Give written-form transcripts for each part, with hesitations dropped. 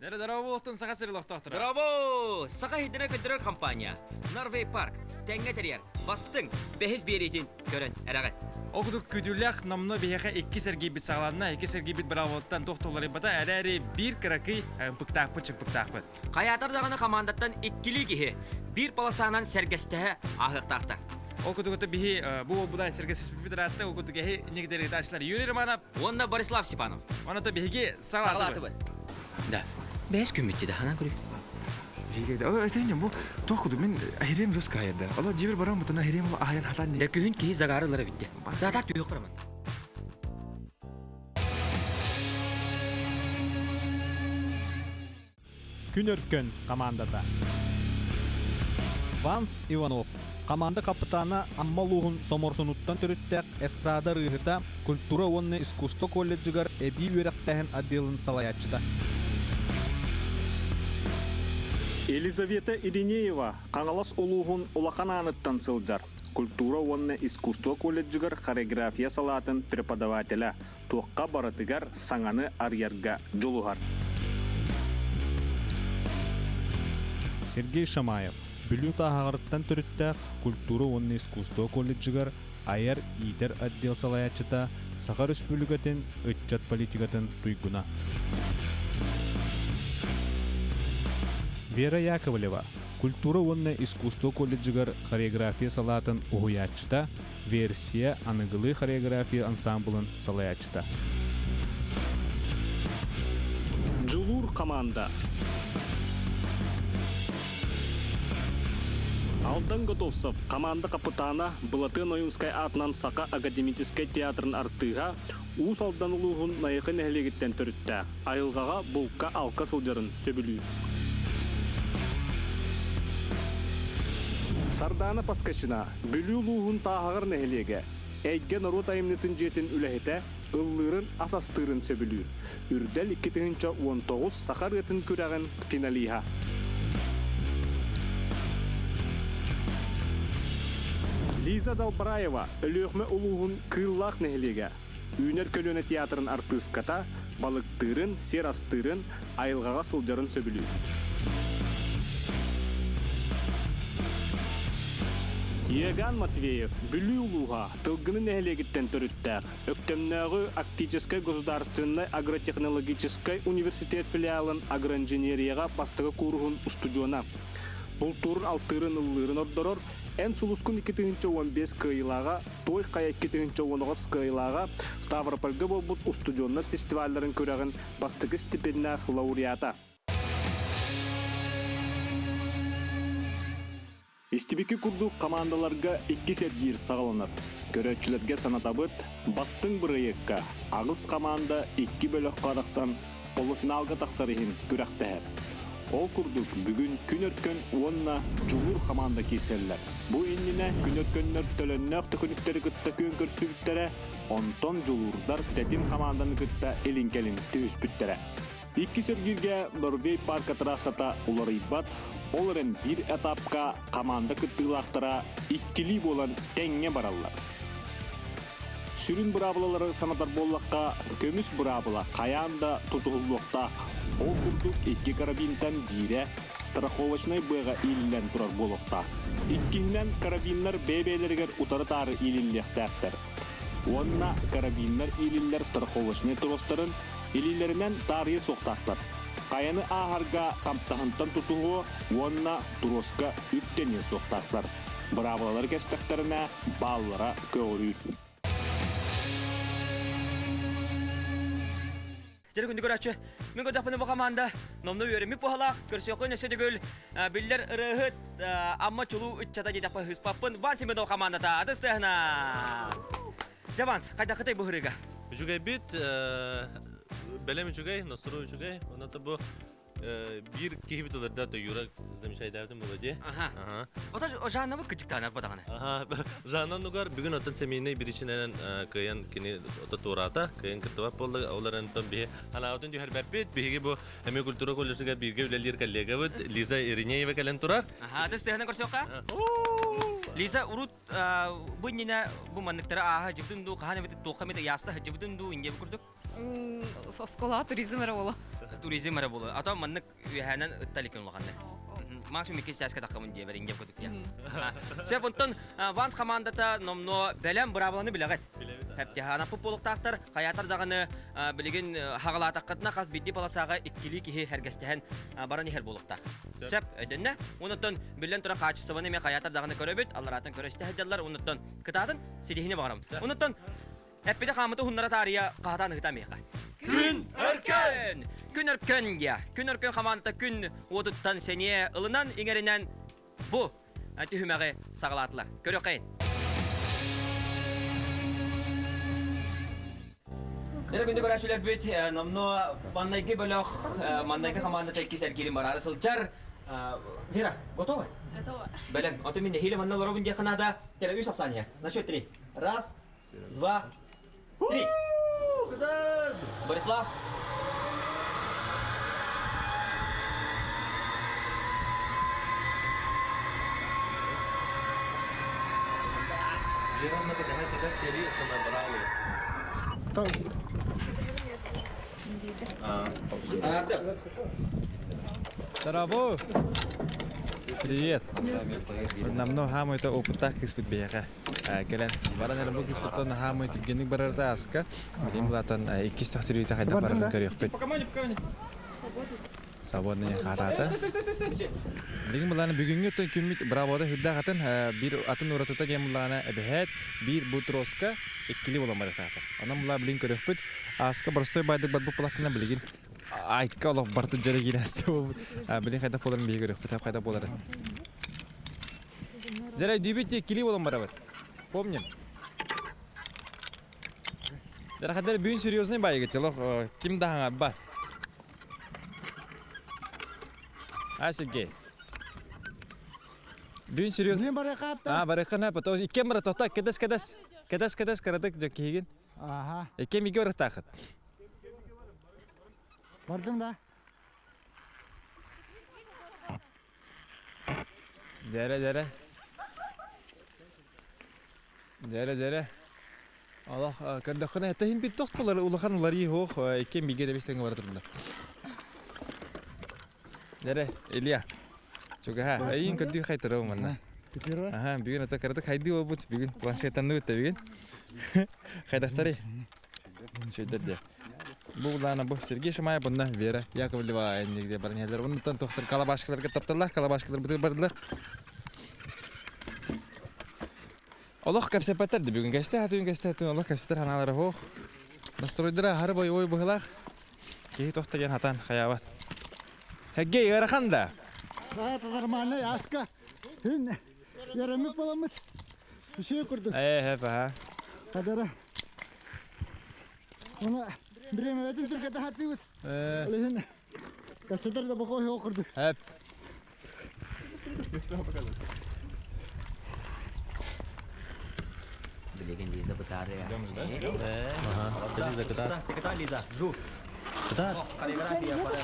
Дэрэ дорообо Саха сирин олохтоохторо. Дорообо! Саха иһитинэ көрдөрөр компания Norway Park тэҥҥэ тэрийэр бастыҥ бэһис биэриитин көрөн эрэҕит. Ол курдук күүтүүлээх номно биһиэхэ икки сэргийбит саҕаланна, икки сэргийбит бравоттан туох да уларыйбата, эрээри биир кыракый ымпыктаахпыт чымпыктаахпыт. Хайаатар даҕаны хамаандаттан иккилии киһи биир полосанан сэргэстэһэ ааһыахтаахтар. Ол курдук биһи бу будай сэргэсиспиппит ыраатта, ол курдук эһи инники ыытааччылар Юрий Романов уонна Борислав Степанов. Онон биһиги саҕалаатыбыт. Да. Бэс күммүттэ да ханан көрүй. Дьигэ ол этен бу туох куду мен ахирем жос каайда. Ола жибир баран бутuna ахирем ахайан хатан. Да күһүн киһи загары битте. Да так түйө кыраман. Күн Өркөн командата. Ванс Иванов команда капитана Амма улууһун Соморсунуттан төрүттээх эстрада ырыаһыта, культура уонна искусство колледжыгар эбии үөрэхтээһин отделын салайааччыта. Елизавета Иринеева Хаҥалас улууһун Улахан Ааныттан сылдьар. Культура уонна искусство колледжыгар хореография салаатын преподавателэ, туохха барытыгар саҥаны арыйарга дьулуһар. Сергей Шамаев, Бүлүү Тааһаҕарыттан төрүттээх культура уонна искусство колледжыгар айар иитэр отдел салайааччыта, Саха Өрөспүүбүлүкэтин ыччат политикатын туйгуна. Вера Яковлева, культура уонна искусство колледжыгар хореография салаатын уһуйааччыта, Версия аныгылыы хореография ансамблын салайааччыта. Дьулуур команда. Алдан Готовцев команда капитана Былатыан Ойуунскай аатынан Саха академическай театрын артыыһа Уус Алдан улууһун Найахы нэһилиэгиттэн төрүттээх, айылҕаҕа булка-алка сылдьарын сөбүлүүр. Сардаана Поскачина Бүлүү улууһун Тааһаҕар нэһилиэгэ, Эйгэ норуот айымньытын дьиэтин үлэһитэ, ыллыырын, ас астыырын сөбүлүүр. Үрдэл 2019 саха ырыатын күрэҕин финалиһа. Лиза Далбараева, Өлүөхүмэ улууһун Кыыллаах нэһилиэгэ, Үүнэр көлүөнэ театрын артыыската, балыктыырын, сир астыырын, айылҕаҕа сылдьарын сөбүлүүр. Иоганн Матвеев, Бүлүү улууһа, Тылгыны нэһилиэгиттэн төрүттээх, Өктөмнөөҕү Арктическай государственнай агротехнологическай университет филиалын агроинженерияҕа бастакы кууруһун устудьуона. Бултуурун-алтыырын ыллыырын ордорор, Эн сулускун 2015 кыайыылааҕа Той хайа 2019 кыайыылааҕа Ставропольга буолбут устудьуоннар фестивалларын күрэҕин бастакы степеннээх лауреата. Истибикки курдук командаларга иккис эргиир саҕаланар. Көрөөччүлэргэ санатабыт, бастыҥ бырайыакка аҕыс команда икки бөлөххө арахсан полуфиналга тахсар иһин күрэхтэһэр. Ол курдук, бүгүн Күн Өркөн уонна Дьулуур хамаанда киирсэллэр. Бу иннинэ Күн Өркөннөр төлөннөөх төкүнүктэри кытта күөн көрсүбүттэрэ, онтон Дьулуурдар Тэтим хамаанданы кытта илин-кэлин түһүспүттэрэ. Иккис эргииргэ Норвей парка трассата уларыйбат, ол эрэн биир этапка хамаанда кыттыылаахтара иккилии буолан тэҥҥэ бараллар. Сүрүн быраабылалары санатар буоллахха, көмүс быраабыла хайаан да тутуһуллуохтаах. Ол курдук икки карабинтан биирэ страховочнай быаҕа иилиллэн турар буолуохтаах. Иккиһинэн, карабиннар бэйэ-бэйэлэригэр утары-таары иилиллиэхтээхтэр. Уонна карабиннар иилиллэр страховочнай тростарын илиилэринэн таарыйа суохтаахтар. Хайаны ааһарга хамтаһынтан тутуһуо уонна троска үктэниэ суохтаахтар. Быраабылалары кэстэхтэринэ, бааллара көҕүрүүр. Дьэ күндү көрөөччү, мин көрдөхпүнэ бу команда номно үөрэммит буһалаах, көрсүөххүн өссө төгүл биллэр ырыаһыт Амма чулуу ыччата диэтэхпэ ыспаппын Ван Семенов командата адыс тыаһына. Дьэ Ванс, хайдахытай бу ырыга? Үчүгэйбит, бэлэм үчүгэй, настрой үчүгэй. Онон бу биир киһибит ылырда то Юра замечайдаабытым буолуо дии. Аха. Ото Жаннабыт кыдьыктаанар бадаҕаны. Аха. Жанна нугар бүгүн оттон семейный биричинэнэн кыайан кини ото туораата, кыайан кыттыбат буолла. Ол эрэн оттон биһи ханаабытын түһэрбэппит. Биһиги бу эмиэ культура колледжыгар бииргэ үлэлиир коллегабыт Лиза Иринеева кэлэн турар. Аха, ытыс тыаһынан көрсүөххэ. Лиза урут бу иннинэ бу манныктары ааһа дьыбытын дуу, хаһан эбит туохха эмит ыйааста сылдьыбытын дуу, инде бу курдук. Оскуола туризм эрэ буолуо. Туризм эрэ буолуо. А то маннык үөһээнэн ытта илик улаханны. Максимум иккис чааска таххабын диэбэр инге кудук диэн. Сөп онтон Ванс командата номно бэлэм быраабыланы билэҕит. Хэптиһаанаппыт буолуктаахтар хайаатар даҕаны билигин хаҕалаатаххытына хас биирдии полосаҕа иккилии киһи хэргэстэһэн баран иһэр буолуктаах. Сөп өйдөннө. Онуттан биллэн турар хаачыстыбаны эмиэ хайаатар даҕаны көрөбүт, аллараатын көрө истэ сылдьаллар. Онуттан кытаатын ситиһини баҕарабын. Онуттан Эппити хаамыты уһуннара таарыйа хаһатаан ыһыта миэхэ. Күн өркөн! Күн өркөн диэ. Күн өркөн хамаандата күн уотуттан сэниэ ылынан иҥэринэн бу түһүмэҕи саҕалаатылар. Көрүөххэйин. Дэрэ күндү көрөөччүлэрбит, номнуо маннайгы бөлөх, маннайгы хамаандата иккис эргиирин бараары сылдьар. Вера, готова? Готова. Бэлэм. Ото мин нэһиилэ манна олоробун диэххэ наада. Кэлэ үс ахсаан иһэр. На счет три. Раз, два, три. Борислав. Дорогой! Привет! Намно хаамыйта опыттаах кыыспыт биһиэхэ кэлэн баран эрэ бу кыыспыттан хаамый түргэнник барарда аска билим булаатан иккис тахтырыыта хайдах барарын көрүөхпүт. Свободный хаатаата. Билигин булааны бүгүҥҥү өттөн күммүт бравода үрдээх атын биир атын уратыта диэн буллаҕына эбэһээт биир бутроска иккили буолан барыахтаахтар. Онон булаа билигин көрүөхпүт. Ааска боростой байдык барбыт булаттана билигин айка олох барыта дьэрэ киирээсте буолбут. Билигин хайдах буоларын биһиги көрүөхпүт. Хайдах буоларын. Дьэрэ дүүбүт иккили буолан барабыт. Помним. Дэрэ бүгүн серьезный байыгыт олох ким да хаҥарбат. А, Сергей. Бүгүн серьезно. А, барыххана, потом иккиэн бара тохто, кэдэс кэдэс. Кэдэс кэдэс кыратык дьэ киһигин. Ага. Иккиэн бииргэ барыахтааххыт. Бардым да. Дьэрэ дьэрэ. Дьэрэ дьэрэ. Олох көрдөххүнэ это иһин бит тохтулар улахан уларыы суох иккиэн бииргэ тэбис тэҥҥэ бара турдулар. Дьэрэ, Илья. Чугаһа, эйиин көрдүү хайтарабын манна. Аха, бүгүн ата кыратык хайдыы буолбут, бүгүн планшеттанныбыт да бүгүн. Хайдахтарый? Үчүгэйдэр диэ. Бу улаана бу Сергей Шамаев онно Вера Яковлева иннигде баран иһэллэр. Оннуттан тохтор калабашкаларга тапталлаах калабашкалар бытыр бардылар. Олох кэпсэппэттэр да бүгүн кэстэ хатыын кэстэ хатыын олох кэпсэтэр ханаалара суох. Настройдара хары бойобой быһылаах. Киһи тохто диэн хатан хаябат. Хэггей ыарахан да. Это нормально, аска. Күн ярамык боламмыт. Үсүө курдук. Ээ, хэп, Хадара. Оны биремебетин түркете хатыбыт. Олехин качадар да бокой хоо курдук. Хэп. Билигин Лиза бытаарыа. Лиза кытаат. Кытаат, Лиза. Жу. Кытаат. Хореография пора.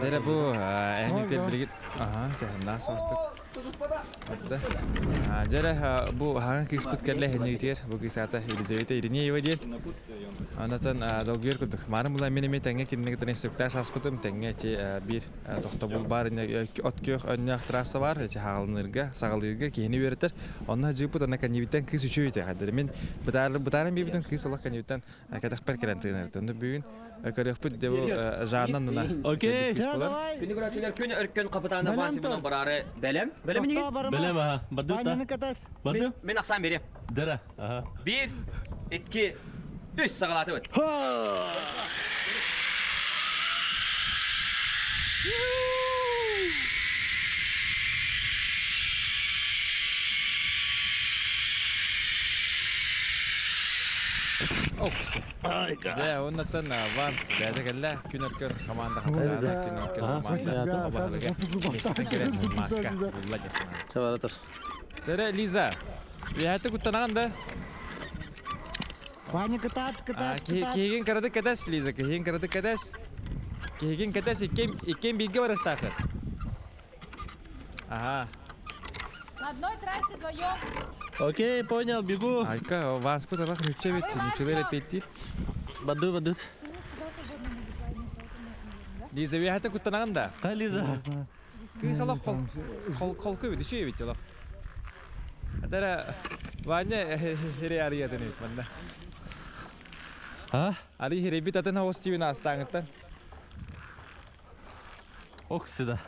Дэрэ бу эһиҥтер билигит аха чаһымнаах саастык. Дьэрэ бу хаҥа кыыспыт кэллэ эһиҥтер бу кыыс аата Елизавета Иринеева диэн. Онотон долгуйар курдук. Маарын була мин эмиэ тэҥҥэ кинини кытары инструктаж ааспытым. Тэҥҥэ ити биир тохтобул баар от күөх өннөөх трасса баар ити хаалынырга, саҕалыырга киһини үөрэтэр. Онно дьыыппыт ана кэннибиттэн кыыс үчүгэй этэ. Хаддары мин бытааран биэбитим кыыс олох кэннибиттэн кэтэхпэр кэлэн тыынар. Онно бүгүн көрүөхпүт дьэ бу Жанна нуна. Окей. Кыыс буолар. Күнү көрөөччүлэр күн өркөн капитана Васимынан бараары бэлэм. Бэлэм инигин? Бэлэм аха. Барды Ваняны катас. Барды. Мин ахсаан берем. Дара. Аха. Биир, икки, үс саҕалаатыбыт. Окси. Дьэ, оннуттан Ванс бэйэтэ кэллэ. Күн өркөн хамаанда хапытаана, күн өркөн хамаанда баһылыга миэстэтин кэлэн маакка булла диэн. Чабаратыр. Сэрэ, Лиза, үөһэттэ куттанаҕын да? Ваня кытаат, кытаат, кытаат. Киһигин кыратык кэтэс, Лиза, киһигин кыратык кэтэс. Киһигин кэтэс, иккиэн бииргэ барыахтааххыт. Ага. На одной трассе вдвоем. Окей, понял, бегу. Айка, ванспыт алах нүччэ бит, нүччэлэр эппиэттиир. Баду, баду. Лиза, үөһэтэ куттанаҕын да? Ха, Лиза. Кыыс олох хол хол холку эбит, үчүгэй эбит олох. Атара Ваня хире арыйатын эбит манна. А? Арый хирейбит атын оҕус тиибин аастааҥыттан. Оксида.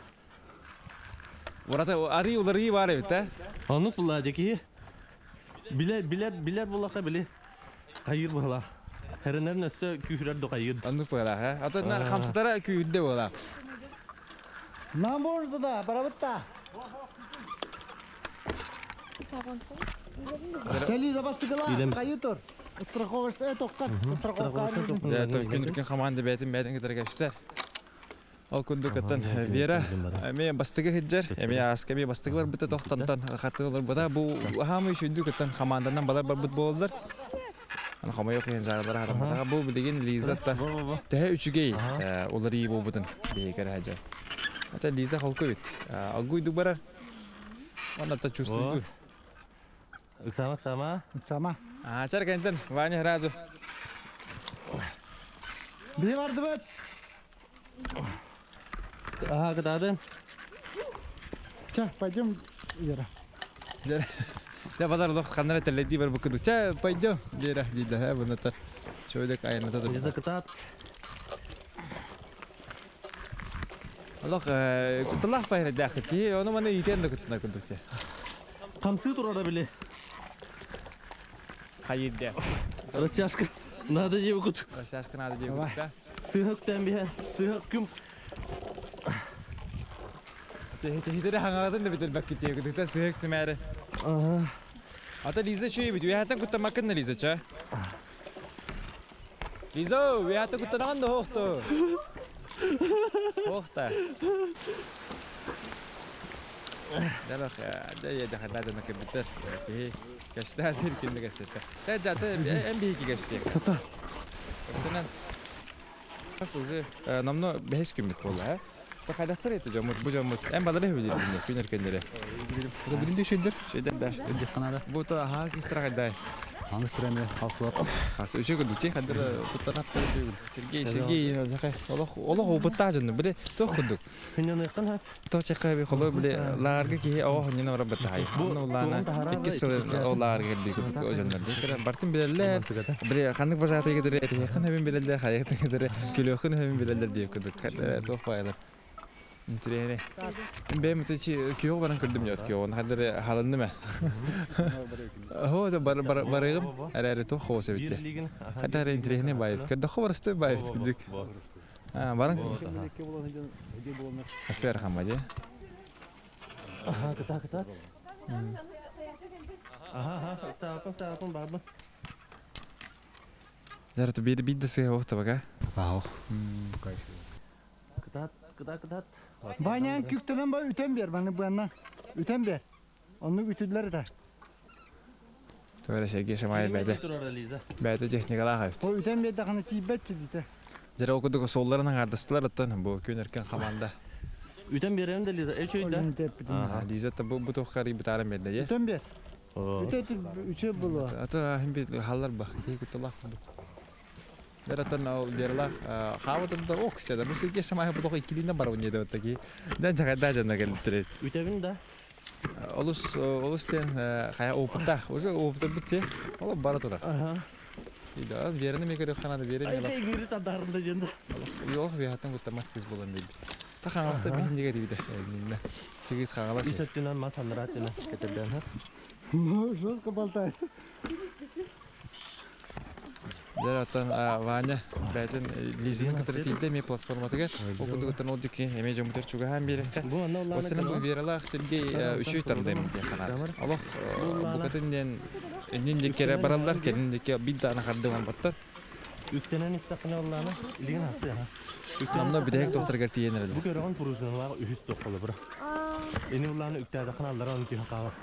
Ураты арый уларыйыы баар эбит, э? Оннук булла дьэки. Билэр, билэр, билэр буллаха били. Хайыр быһыла. Хэрэнэрин өссө күүһүрэр дохайыр. Оннук быһыылаах, э? Атын хамсатара күүрдэ буолаа. Нам можно да, барабытта. Чали забастыгыла, каютор. Страховочная тоққар, страховка. Дьэ, күн күн хамаанда бэйэтин бэйэтин кытары кэпсэтэр. Ол курдук оттон Вера эмиэ бастыгы сылдьар, эмиэ ааска эмиэ бастыгы барбыта тохтонтон хатыларбыта бу хаамы үчүйдүк оттон хамаанданан балар барбыт буолаллар. Аны хомойуох иһин сааралара харамматаҕа бу билигин Лиза та төһө үчүгэй уларыйыы буолбутун биһиги көрө Ата Лиза холку эбит. Огуйдук барар. Онно та чувствуйду. Ыксама, ыксама. Ыксама. А, чар кентен, Ваня сразу. Биһи бардыбыт. Ага, кытаатын. Ча, пойдем, Вера. Дэ бадар олох ханнара тэллэйдии бар буккудук. Ча, пойдем, Вера, дииллэр, буната. Чөөлөк айаната турда. Лиза кытаат. Олох кутталаах байырдаах киһи, ону маны иитэн да куттана курдук те. Хамсыы турара били. Хайырда. Растяжка. Надо диэбикут. Растяжка надо диэбикут да. Сыһык тэн биһэ. Сыһык күм. Хитере хаҥаҕатын да бүтэрбэккит диэбикут. Сыһык түмээри. Ата Лиза чүй бит. Үөһэттэн куттамаккын да Лиза ча. Лиза, үөһэттэн куттанаҕын да хоохто. Хоохта. Дәлэх дә дәхәллә дә кебитер. Киһи кэпсэтэр кинне кэпсэтэр. Тэ жаты эн биһиги кэпсэтиэх. Кэпсэнэн уже номно бэһис күммүт буолла, э? То хайдахтар эти дьоммут, бу дьоммут. Эн балары хүбүдир кинне, күн өркөннөрө. Бу билинде шөйдер. Шөйдер да. Канада. Бу то аха кистра хайдай. Аңыстыраны алсылап. Ас үчү күндүк чи хадыр туттарап үчү күндүк. Сергей, Сергей, олох олох опыттаах дьонну биле туох курдук. Хүннэнэхтэн хат. Тоочекка би холо биле лаарга киһи оҕо хонньуна барар баттахай. Онно улаана иккис сыл ол лаарга кэлбит курдук ожоннор. Бартын билэллэр. Биле ханнык базаатыга кытары этиһиэххин сөбүн билэллэр, хайыгытын кытары күлүөххүн сөбүн билэллэр диэп курдук. Туох баайылар. Интириэһинэй. Бэйэм күөх баран көрдүм дьот күөх. Оны хадары халынным ээ. Хо барыгым эрээри туох хоос эбитте. Хата интириэһинэй баайыт. Көрдөххө барысты баайыт курдук. Баран Асыр хамма дии. Аха, кыта кыта. Аха, аха, саапын саапын баабын. Жарты биир биир да сыа оһта бага. Бау. Кытаат, кытаат, кытаат. Ванян күктенен ба үтен бер, баны буанна. Үтен бер. Оннук үтүллэр да. Туора Сергей Шамаев бэйдэ. Бэйдэ техникалаах эбит. Ол үтен бер даҕаны тиийбэтчи дите. Дьэ ол курдук суолларын аҥаардастылар оттон бу күн өркөн хамаанда. Үтен берем да Лиза, эчөй да. Лиза бу бу туох карый бытааран бердэ дии. Үтен бер. Үтө үчө булуа. Ата хим бит халлар ба. Кии кутталаах курдук. Дэраттан ол Вералаах хаабытын да окся да бу Сергей Шамаев бу тоҕо иккилиинэн барабын диэтэ баттаки. Дэн чакайдаа дьонно кэлбиттэр. Үтэбин да. Олус олус диэн хайа опыттаах. Уже опыта битте. Ол бара турар. Да, Вераны мен көрөх ханада Вера мен. Айда игири тадарында женде. Олох виһаттан куттамат кыз болан билбит. Та хаҥаласта биһиндиге дибите. Нинна. Сигис хаҥалас. Үс өттүнэн мас аннара өттүнэн кетерден. Ну, жестко болтает. Дьэ оттон Ваня бэйэтин Лизаны кытары тиийдэ эмиэ платформатыгар. Ол курдук ол диэки эмиэ дьоммутугар чугаһаан биэрэххэ. Осынан бу Вералаах Сергей үчүгэй тардыам диэн санаатым. Олох букатын диэн иннин диэки эрэ бараллар, кэлин диэки биир даҕаны хардыы оҥорботтор. Үктэнэн истэххинэ оллаана илигин ахсыаха. Намна бүтэһик тохторугар тиийэн эрэллэр. Бу көрөҕүн пружиналаах үһүс тоххолобура. Ини улааны үктээдэххин аллара оны түһэн хаалар.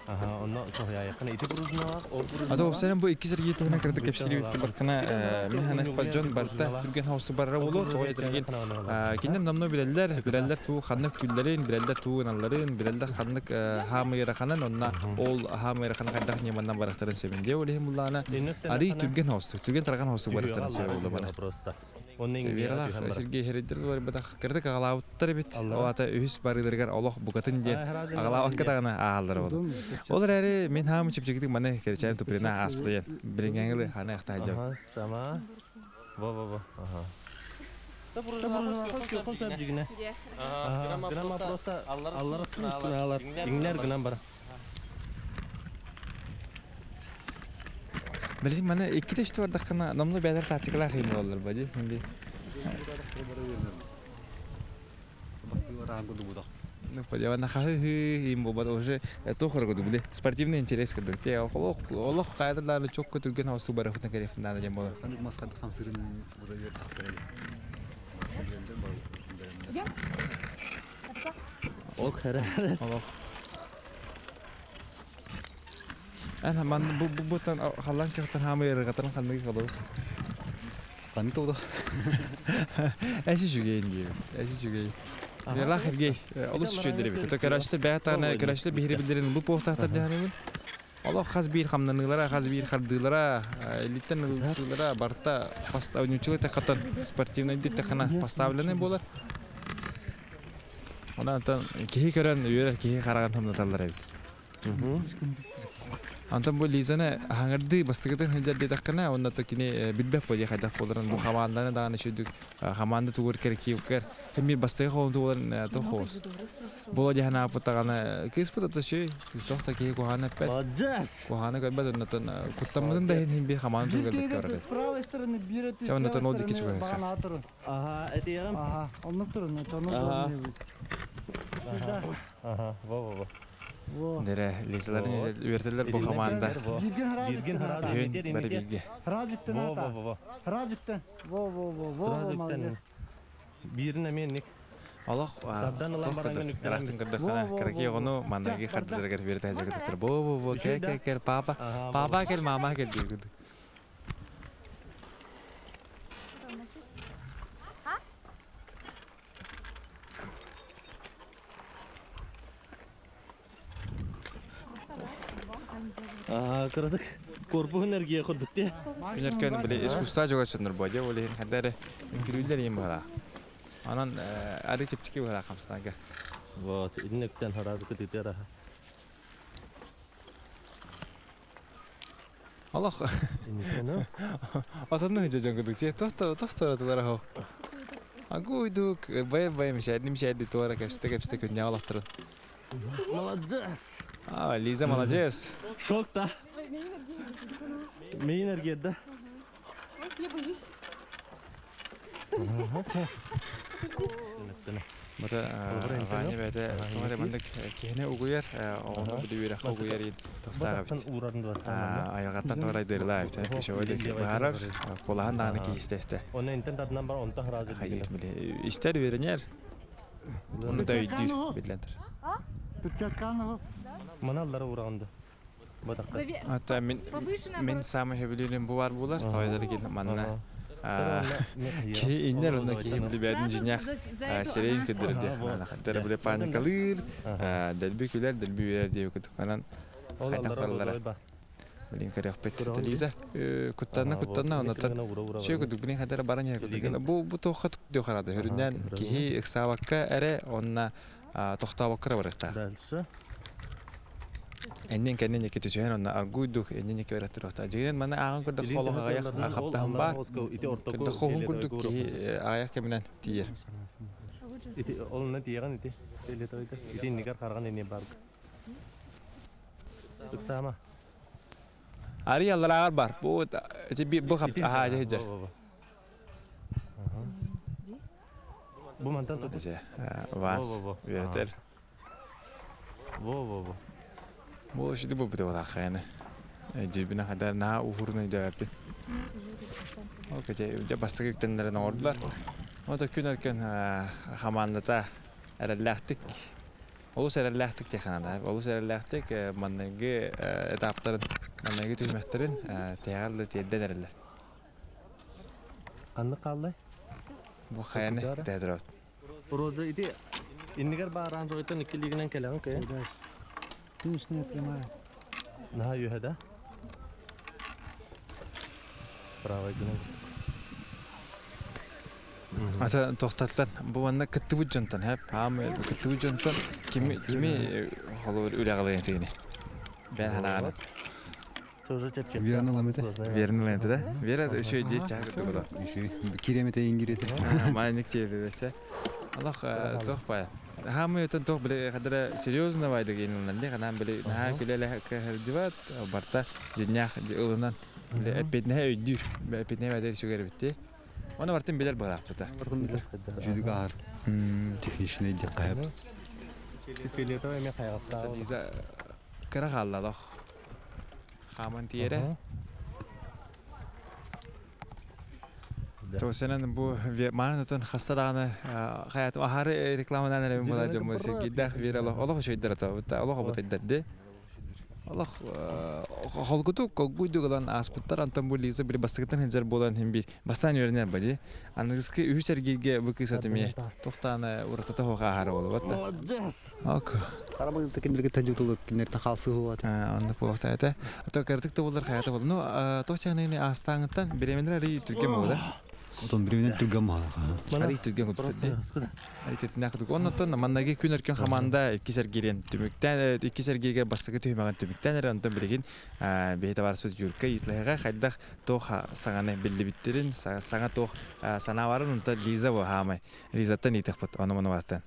Аха, онно соһуйаайаххына ити пружиналаах, ол А то пружиналаах. опсайынан бу икки Сергей туһунан кыратык Бүттэ кэпсиир баҕалаах. баркына Ити онно мин ханахпар ньугуйар дьон биир барыта пружиналаах. түргэн хаустук барара Ол буолуо тоҕо пружина этэргин үктээдэххинэ онно ылар. кинилэр намно билэллэр Ыкытаах. билэллэр туу ханнык күллэрин билэллэр туу ыналларын билэллэр ханнык хаамы ыараханын онно ол хаамы ыарахана хайдах ньыманнан барахтарын сөбүн диэ ол иһин буллаана Иннөттөн арый ахана түргэн хаустук түргэн тарҕан хаустук түһүөҕэ барахтарын сөбө аллара буолла бана түһүөҕэ просто. Онно иҥниэҕэ Вералаах түһэн барар. Сергей Хериддер барбатах кырдык аҕалаабыттар эбит. Ол Аллара. аата үһүс барыыларыгар олох букатын диэн Аа, сразу аҕалаабакка дии. даҕаны ааһаллара буолла. Ол эрээри мин хаамы чэпчэкитик маны кэрчээн туприна ааспыта диэн билиҥҥэҥи ханы ахта сылдьабын. Ага, сама. Во-во-во. Ага. Та пружиналаах күөххүн сөп дьигинэ. Аха, гынан просто аллара алар. Иҥнэр гынан бар. Билигин маны иккитэ үстэ бардаххына номнуо бэйэлэр тактикалаах иһин буолаллар ба дии. Ну, подиабана хаһы им буолбат уже туох көргөдү били спортивный интерес кырдык те олох олох кайдалааны чокко түргэн хостук барахытан кэлиэхтин наада диэн буолар. Ханнык мас хамсырын Ок, хара. Олох. Эн ман бу бу бутан халлан көхтөн хаамы ярыгатан ханнык холу. Ханнык тоҕдо? Эси жүгейин диэбит. Эси жүгей. Ага. Ялах Сергей, Ити олус алларааҥҥы үчүгэйдэр эбит. То түһүө. көрөөччү бэйэ Во-во, көрөөччү биһири бүттэ. билдэрин бу буохтаахтар дэһэнибин. Олох хас биир хамнаныылара, хас биир хардыылара, илиттэн ылсыылара барыта ньуччалыы тэххаттан спортивнайдыы тэххана поставленный буолар. Онон киһи көрөн үөрэр, киһи хараҕын хамнаталлар эбит. Онтон бу Лизаны хаҥырдыы бастакытын сылдьар диэтэххинэ, уонна то кини билбэт буолуо хайдах буоларын бу хамаанданы даҕаны үчүгдүк хамаанда тугур кэркиевкэр эмиэ бастакы холонту буоларын туох хоос. Буола дьаһан ааппыт даҕаны кыыспыт ата үчүгэй туох да киһи куһаҕаны эппэт. Молодец! Куһаҕаны көрбөт оннотон куттаммытын да Молодец! иһин биир хамаанда Биир тугу көрбөккө киһи барар с правой стороны, биир өттү Чэ с оннотон левой ол диэки стороны чугаһыахха. баҕанаҕа турун. Ага, этиэҕим. Аха, оннук турун, оччону Ага. удобнее будет. Ага. Сюда. Ага, во-во-во. Во. Дэрэ Лизаларын Вот. үөртэллэр бу Итиннэ хамаанда кэллэр во. Бииргин Бииргин хараадыктан хараадык ата. үһүн инитиэр бары инитиэр. бииргэ. Хараадыктан ата. Во-во-во. Хараадыктан. Во-во-во, во-во, Сразу молодец. Биирин эмиэ инник. Олох Тардан ылан туох бараҥҥын курдук үктэнэн ыраахтын бүт. көрдөххүнэ кыракый Во-во-во-во. оҕону Ча, манныгы барда. хардыыларыгар үөрэтэ сылдьар бо бо бо Үчүгэй кэ да? кэ кэл папа Аха, папа во. кэл мама кэл диир курдук. Аа, кыратык корпуһун эргийэ курдук дии. Максимум Күнэркэн били 20. искусство жогочуннар бо дьэ ол иһин ханна эрэ үҥкүрүүллэр иһин быһалаах. Онон ары чэпчэки быһалаах хамсанарга. Вот, итин өктөн хараадык ытытыар аха. Олох Инникено. Отонну сылдьа дьон курдук дии тохто тохто тулара хо. Агуйдук бай бай мишәдни мишәдни туара кэпсте кэпсте күннээх олохторун. Молодец! А, Лиза молодец. Шок та. Мейин эргиэрдэ. Я боюсь. Бата Ваня бэйэтэ тоҕо эрэ маннык киһини угуйар, оҕону били үөрэххэ угуйар иин тохтоох эбит. Айылҕаттан тоҕо эрэ айдыырылаа эбит. Пищевой быһаарар, куолаһын даҕаны киһи истэ-истэ. Онно интен тардынан бар онтон сразу Хайыыр били истэр үөрэнэр, ону да Перчатканы өйдүүр оһо. биллэн турар. Перчатканы оһо. Маналлара ураҕында. Батаққа. Ата мин Повышенная мин самый сөбүлүүрүм бу бар буолар, тоҕо эрэ манна Ага. киһи иннэр онно киһи билбээтин дьиҥнээх сирэйин көрдөрөр диэх наада. Били паникалыыр, дэлби күлэр, дэлби үөрэр диэбит курдук. Онон Ол хайдах аллара бараллара розовый ба. билин көрүөхпүт. Көрөҕүн дии. Лиза куттанна Аха, вот. куттанна Инник оннотон гына ура ура үчүгэй барабын. курдук билин хайдара баран иһэр курдук. Илигин. Бу бу туохха диэх хараада Аха, хөрүннээн көрөҕүн. киһи ыксаабакка эрэ онно тохтообокко эрэ барыахтаах. Дальше. Эннин кэннин икки түсүһэн онно аргуйдук эннин икки өрөттөр Дьигинэн маны ааҕан көрдөххө Илин олох төһө аҕыйах кыалларынан ол хаптаһын аллара баар. оҕуска ити ортоку Көрдөххө уһун фиолетовайга курдук киһи уруоххун сөп. аҕыйах кэминэн тиийэр. Ити олунна тиийэҕин ити фиолетовайга. Ити иннигэр хараҕын иниэ бар. Ыксаама. Арый алларааҕар бар. Бу ити бу хап Ити аһаа аха дьэ во во во. Аха. Бу мантан тутус. Дьэ, Во во Ванс во. Аха. үөрэтэр. Во во во. Бу шүдү бу бүтэ батаххайны. Дьибинэ хадар наһаа уһурун өйдөөппүн. Ол кэчэ дьэ бастакы үктэннэрин оҥордулар. Ото күн өркөн хамаандата эрэллээхтик Олус эрэллээхтик теханада. Олус эрэллээхтик манныгы этаптарын, манныгы түһүмэхтэрин тиһэҕэр да тиэрдэн эрэллэр. Ханнык хааллай? Бу хайаны театрот. Роза ити иннигэр бааран жойтон икки лигинен кэлэҕин кэ. Тушная прямая. Наһаа үөһэ да? Правай гынан Ата тохтаттан бу манна кыттыбыт дьонтон хэп хаам кыттыбыт дьонтон кими кими холобур үлэҕэлээн тигини бэн ханаҕана Тоже чэпчэки. Верно ламете. Верно ламете да? Вера үчүгэй дии чаһы кыттыбыта. Үчүгэй. Киремете ингирете. Маленик тиэбэсэ. Алах туох бая. Хаамы өтөн туох биле хадара серьезно байдык инланнар ханаан биле наһаа күлэлэ кыһырдьыбат барта дьиннях ылынан биле эппитинэһэ өйдүүр эппитинэһэ бэдэр сүгэр битти. Оны бартын билер быһааппыта. Бартын билер. Үчүгэй аар. Техничный диэххэ сөп. Фиолетовый эме хайҕастаах. Лиза кыра хаалла Хааман тиэрэ. Тосенан бу маанытын хаста даҕаны хаятым аһары рекламанан эрэ була дьомму сиргийдээх биир олох олох үчүгэйдэр ата олох обутайдарды олох холкутук коггуйдук ылан ааспыттар антон бу Лиза били бастакыттан сылдьар буолан иһин биир бастаан үөрэнэр бади аныгыскы үһүс эргииргэ бу кыыс атымие тухтааны уратата суох ааһара буолбат да Молодец! Ок. Харабыл кинилерге тажутулур кинилерден хаалсыы хуат. Оннук буолуохтаа этэ. Ото кырдык да буоллар хайата буолла. Ну, туох чаныны аастааҥыттан бириэмэлэр арый түргэн буолла. Отон бириэмэнэн түргэн буолла. Арый түргэн кутутар дии. Арый тэтинээх кутук. Оннуттан маннаги күн өркөн хамаанда иккис эргиирин түмүктээн иккис эргииргэ бастакы түһүмэҕин түмүктээн эрэ онтон билигин биһи табаарыспыт Юрка Итлэһэҕэ хайдах туох саҥаны биллибиттэрин, саҥа туох санаа барын онтон Лиза бу хаамай. Лизаттан иитиэхпит ону маны бааттан.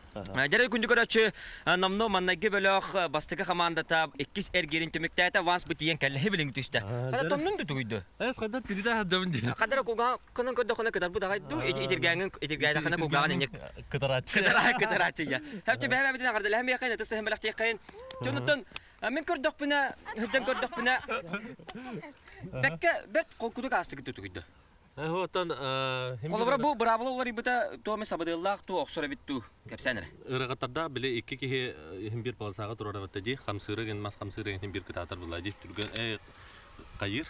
Дьэрэй күндү көрөөччү, номно маннайгы бөлөх бастакы хамаандата иккис эргиирин түмүктээтэ, Ванс бу тиийэн кэллэһи билиҥ түстэ. Хата тоннун тутугуйду. Эс хадат киритэ хаддабын дии. Хадара кулгааххынан көрдөххүнэ кытарбыт аҕай дуу, итиргээҥин итиргээтэххинэ кулгааҕын инник Кытарааччы. Кытара кытарааччы я. Хэпче бэһэ бэбитин аҕардалаһан миэхэ ытыс сыһын бэлэхтиэххэйин. Дьонуттан мин көрдөхпүнэ, сылдьан көрдөхпүнэ бэккэ бэрт холкутук аастыгыт тутугуйду. Оттон Холобура бу быраабыла уларыйбыта туох эмэ сабыдыаллаах туу охсор эбит дуу кэпсээн эрэ. Ырыгаттарда били икки киһи иһин биир полосаҕа турар эбит дии хамсыыры гин мас хамсыыры иһин биир кытаатар була дии түргэн э хайыр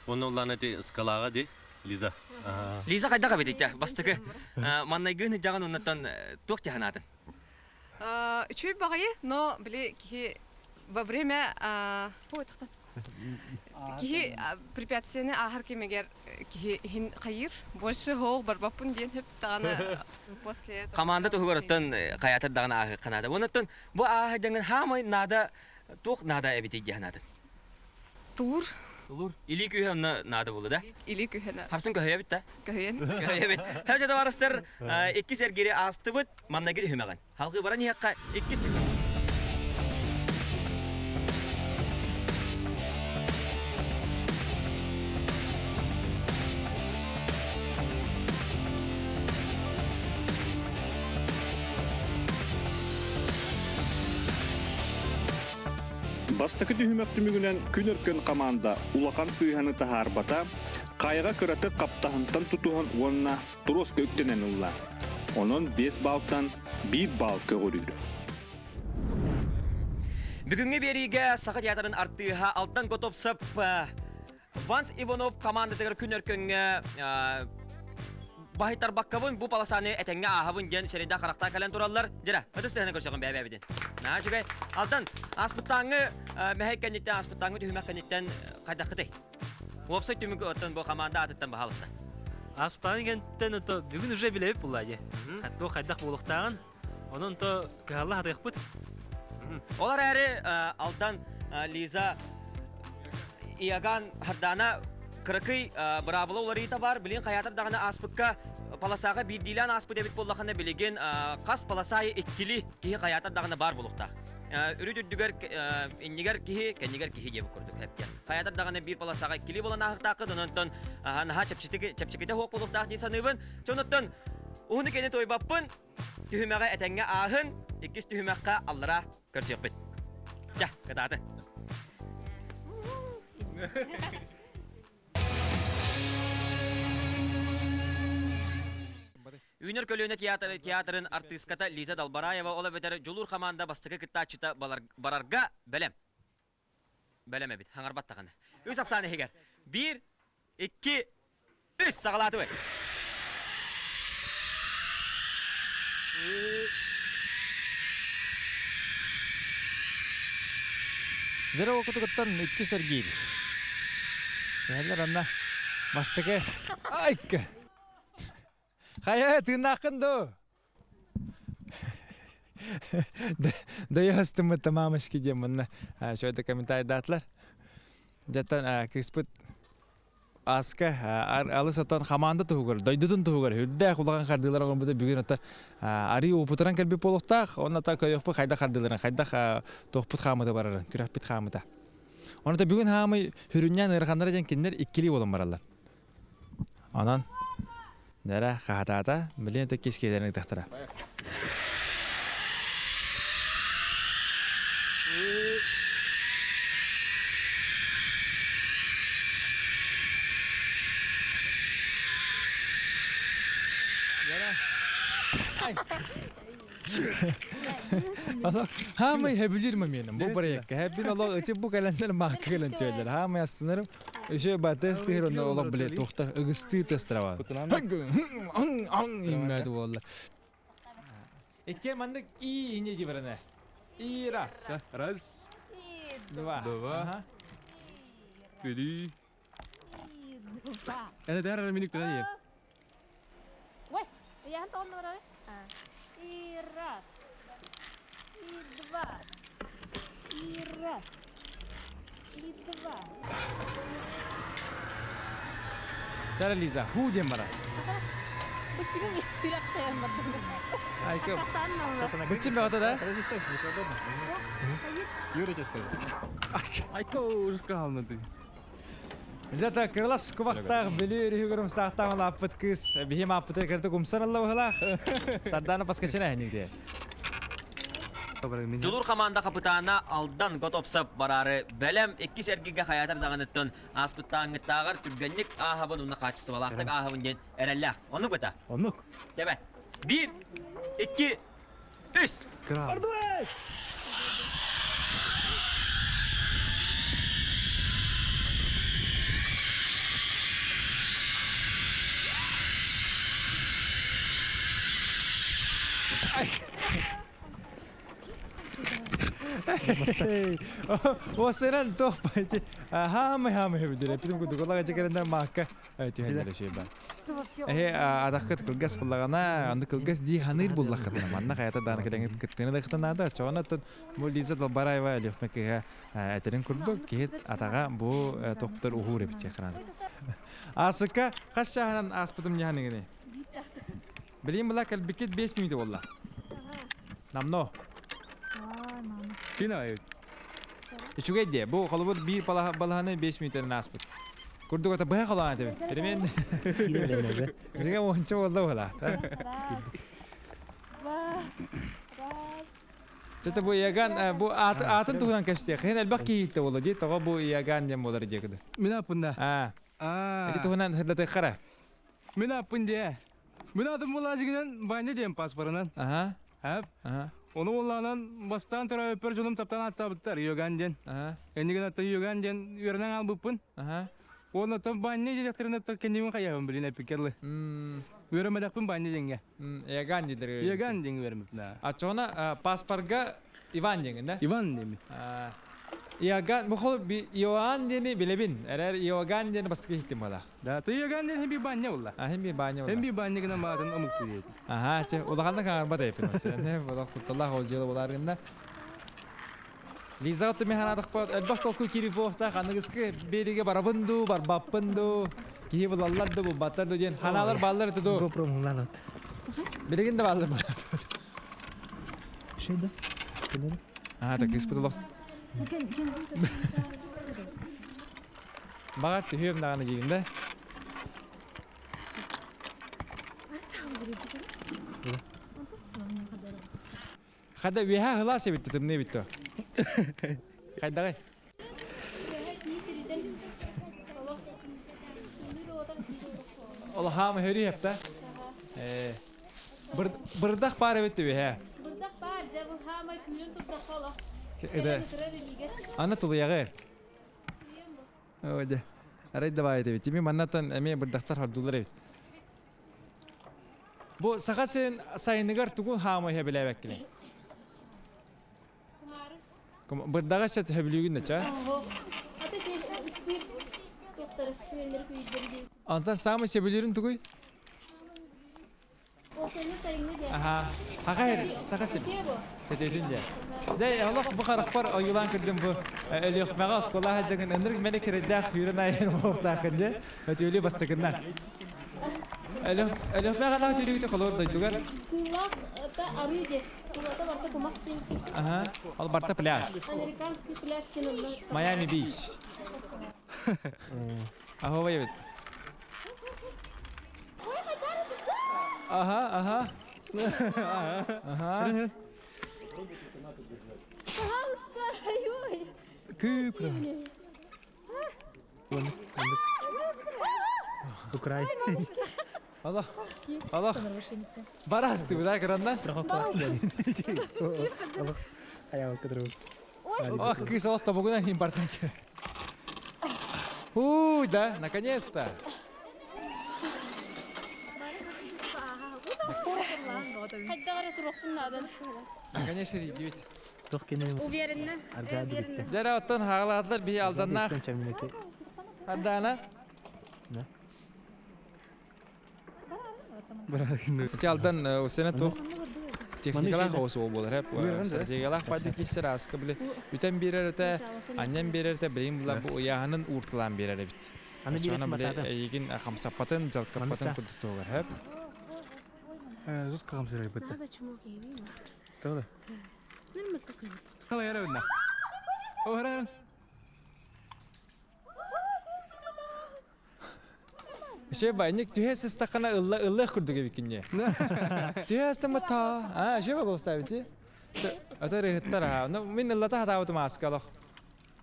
уонна улаан эти скалаҕа ди Лиза Лиза хайдах эбит итэ бастакы маннайгы ыһдьаҕын уоннаттан туох тиһанаатын Үчүгэй баҕайы, но били киһи во время ой тохтон киһи препятствияны ааһар кэмигэр киһи иһин хайыыр больше хоох барбаппын диэн хөп даҕаны после этого команда туһугар оттон хайаатар даҕаны ааһыахха наада уоннаттан бу ааһа дьаҥын хаамай наада туох наада эбитий диэн санаатын тулур тулур илии күүһэ онно наада буолла да илии күүһэ харсын көһүйэбит да көһүйэн көһүйэбит һэ табаарыстар иккис эргири аастыбыт маннайгы түһүмэҕин Халгыы баран иһиэххэ иккис түһүмэх. Бастакы түһүмэх түмүгүнэн күн өркөн хамаанда улахан сыыһаны таһаарбата, хайаҕа кыратык хаптаһынтан тутуһан уонна туруоска үктэнэн ылла. Онон 5 баалтан 1 баал көҕүрүүр. Бүгүҥҥү биэриигэ Саха театрын артыыһа Алтан Готовцев Ванс Иванов командатыгар күн өркөҥҥө баһыйтарбаккабын бу полосаны этэҥҥэ ааһабын диэн сирэйдээх харахтаах кэлэн тураллар. Дьэрэ, ытыс тыаһына көрсөҕүн бэйэ-бэйэбитин. Наһаа үчүгэй. Алтан, ааспыттааҥҥы мэһэй кэнниттэн, ааспыттааҥҥы түһүмэх кэнниттэн хайдаххытый? Уопсай түмүк оттон бу команда аатыттан баһаалыста. Астаан кэнтэн ото бүгүн уже билэбит булла дии. Хатто хайдах буолуохтааҕын. Онон то кыһалла хатыахпыт. Ол эрээри Алдан Лиза Иоган Хардана кыракый быраабыла уларыйыта бар. Билин хайаатар даҕаны ааспыкка полосаҕа биирдиилээн ааспыт эбит буоллахына билигин хас полоса иккили киһи хайаатар даҕаны баар буолуохтаах. Үрүт үрдүгэр иннигэр киһи, кэннигэр киһи диэбит курдук хэптиэн. Хайатар даҕаны биир полосаҕа иккилии буолан ааһыктааххыт, онон наһаа чэпчэкитэ суох буолуохтаах дии саныыбын. Сонуттан уһуну кэни туойбаппын, түһүмэҕи этэҥҥэ ааһын, иккис түһүмэххэ аллара көрсүөхпүт. Дьэ, кытаатын. Үүнэр көлүөнэ театры театрын артыыската Лиза Далбараева ол эбэтэр Дьулуур хамаанда бастакы кыттааччыта барарга бэлэм. Бэлэм эбит, хаҥарбат даҕаны. Үс ахсаан иһигэр. Биир, икки, үс саҕалаатыбыт. Зеро окутугуттан икки сэргиир. Кэһэллэр анна бастакы айка. Хайа тыыннааххын доо? Дойоһостуммут мамочки диэн манна шойда комментарийдаатылар. Дьаттан кыыспыт Аска алыс отон хамаанда туһугар, дойдутун туһугар үрдээх улахан хардыылар оҥорбута бүгүн ото арыы уопутуран кэлбит буолуохтаах. Онно та көрүөхпүт хайдах хардыыларын, хайдах туохпут хаамыта барарын, күрэхпит хаамыта. Онно бүгүн хаамый хүрүннээн ыараханнара диэн кинилэр иккилии буолан бараллар. Онон нэрэ хаһатаата, билин это кискиэлэрин ыытахтара. Хаамай хэбилир моменым бу проектка. Хэбин олох ити бу кэлэннэр маакка кэлэн түөллэр. Хаамай астынарым. Еще ба тест тыһыр онно олох биле тухтар ыгыстыы тестрава. Иммәт буолла. Икке маннык и ине дибарана. И раз. Раз. Два. Два. Три. Это даже миник туда нет. Ой, я Антон И раз, и два, и раз, и два. Сара Лиза, ху диэн бара. Быччыгын үрәктән бардым. Айка. Быччын бөҕөтө да? Юра тебе скажет. Айка уже сказал на ты. Дьэ, кырылас кубахтаах Бүлүү өрүһүгэр умсаахтаах улааппыт кыыс биһим ааппыты кырдык умсар алла быһылаах. Сардаана Паскачина эһиниги. Дьулуур хамаанда хапытаана Алдан Готовцев бараары бэлэм иккис эргигэ хайаатар даҕаныттан ааспыттааҥҥыттааҕар түргэнник ааһабын уонна хаачыстыбалаахтык ааһабын диэн эрэллээх. Оннук быта? Оннук. Тэбэ. Биир, икки, үс. Бардыбай! Осынан туох бай хаамай хаамай билдире питим кудук олага жекерендер маакка түһэллэр үчүгэй Эһи атаххыт кылгас буллаҕына, аны кылгас дии ханыыр буллаххытына, манна хайата дааны кэлэҥит кыттыыны да кытынаада. Чоҕон оттон бу Лиза Далбараева Левме кыыһа этэрин курдук, киһи атаҕа бу тохпутар уһуур эбит диэхран. Аасыкка хас чааһынан ааспытым ньаһаныгыный? Билигин была кэлбиккит 5 мүнүүтэ буолла. Намно. Кин айыт. Үчүгэй дии. Бу холобур биир балаһаны 5 мүнүүтэнэн ааспыт. Курдук ата быһа холоон этибин. Перемен. Дьиҥэ уонча буолла буолаата. Чата бу Иоганн бу аатын туһунан кэпсиэх. Хин элбэх киһи буолла дии. Тоҕо бу Иоганн диэн буолар диэкиди. Мин аппында. Аа. Ити туһунан сырдатыаххара. Мин аппын дии. Мин атым булаажыгынан Ваня диэн паспорынан. Аха. Хап. Аха. Ону буоллаҕынан бастаан төрөөбүппэр дьонум таптаан ааттаабыттар Иоганн диэн. Аха. Эннигин атта Иоганн диэн үөрэнэн хаалбыппын. Аха. Уонна оттон Ваня диэтэхтэринэ кэннибин хайаһын билин эппиккэ Үөрэммэтэхпин Ваня диэҥҥэ. Иоганн дииллэр. Иоганн диэн үөрэммиппин. Оччоҕуна паспорга Иван диэҥин да? Иван диэммин. Иоганн, бу хол Иоанн диэни билэбин. Эрэр Иоганн диэни бастакы иһиттим буола. Да, ты Иоганн диэн хим баня буолла. А хим баня буолла. Хим баня гынан баатын омук диэти. Аха, че улаханна хаҥарбат эппин мәсәлән, олох кутталлаах ол дьыала болар гынна. Лиза отто механадах элбэх толкуй киири буохтаах аныгыскы биэригэ барабын дуу, барбаппын дуу, киһи булаллар да булбаттар дуу диэн ханаалар бааллар этэ дуу. Билигин да бааллар болар. Аа, так кыыспыт олох Баҕар түһүөм даҕаны диигин да? Хада үөһэ ыһылаас эбит тымныы эбит то. Хайдаҕай? Ол хаама хөрү хепта. Э. Бырдах баар эбит түбэһэ. Бырдах баар, дьэ бу хаамай күүрэн турдахха олох. Это Аны тулуйаҕы. О, дьэ. Арай давай эбит. Тими маннаттан эмиэ бырдахтар хордулар эбит. Бу саха сирин сайыныгар тугун хаамай хэбилээбэккини? Бырдаҕа сөт хөбүлүүгүн да ча? Онтон саамай сөбүлүүрүн тугуй? Аха. Хаха саха сир. Сэтиэтин дьэ. Дьэ, олох бу харахпар ойуулаан көрдүм бу Өлүөхмэҕэ оскуола сылдьаҥын ынырык мэник кирэйдээх сүүрэн айан буолуохтааххын дьэ. Өтүөлүү бастакыннан. Өлүөхмэҕэ анах өтүөлүүгүтэ холуор дойдугар. Кыыллаах арыы дьэ. Тулата барта кумах син. Аха. Ол барта пляж. Американский пляж син онно. Майами Бич. Ахова эбит. Аха, аха. Аха. Пожалуйста, ой. Күүк. Украй. Аллах. Аллах. Барасты, да, кыранна? Ох, кыыс олох тобугунан иһин бартан киирэр. Уу, да, наконец-то. Наконец-то тиийдибит. Уверенно. Дьэ, оттон хаалаатылар биһи алданнаах. Ардаана. Ити Алдан усена туох техникалаах оҕус уол буолар эп стратегиялаах байды киссер ааска били үтэн биэрэр этэ анньан биэрэр этэ билигин була бу ыйааһынын уурталаан биэрэр эбит. Оччоҕуна били эйигин хамсаппатын дьалкаппатын курдук туһугар эп. Жестко хамсырайбыт. Тоҕо? Қалай әрәбінна? О, Ше байник түһэ сыстаххына ылла ыллыах курдук эбиккин Түһэ астаммыт та. А, ше голос ставите. Ата ырыһыттар аха. Ну, мин ыллата хатаабытым ааска олох.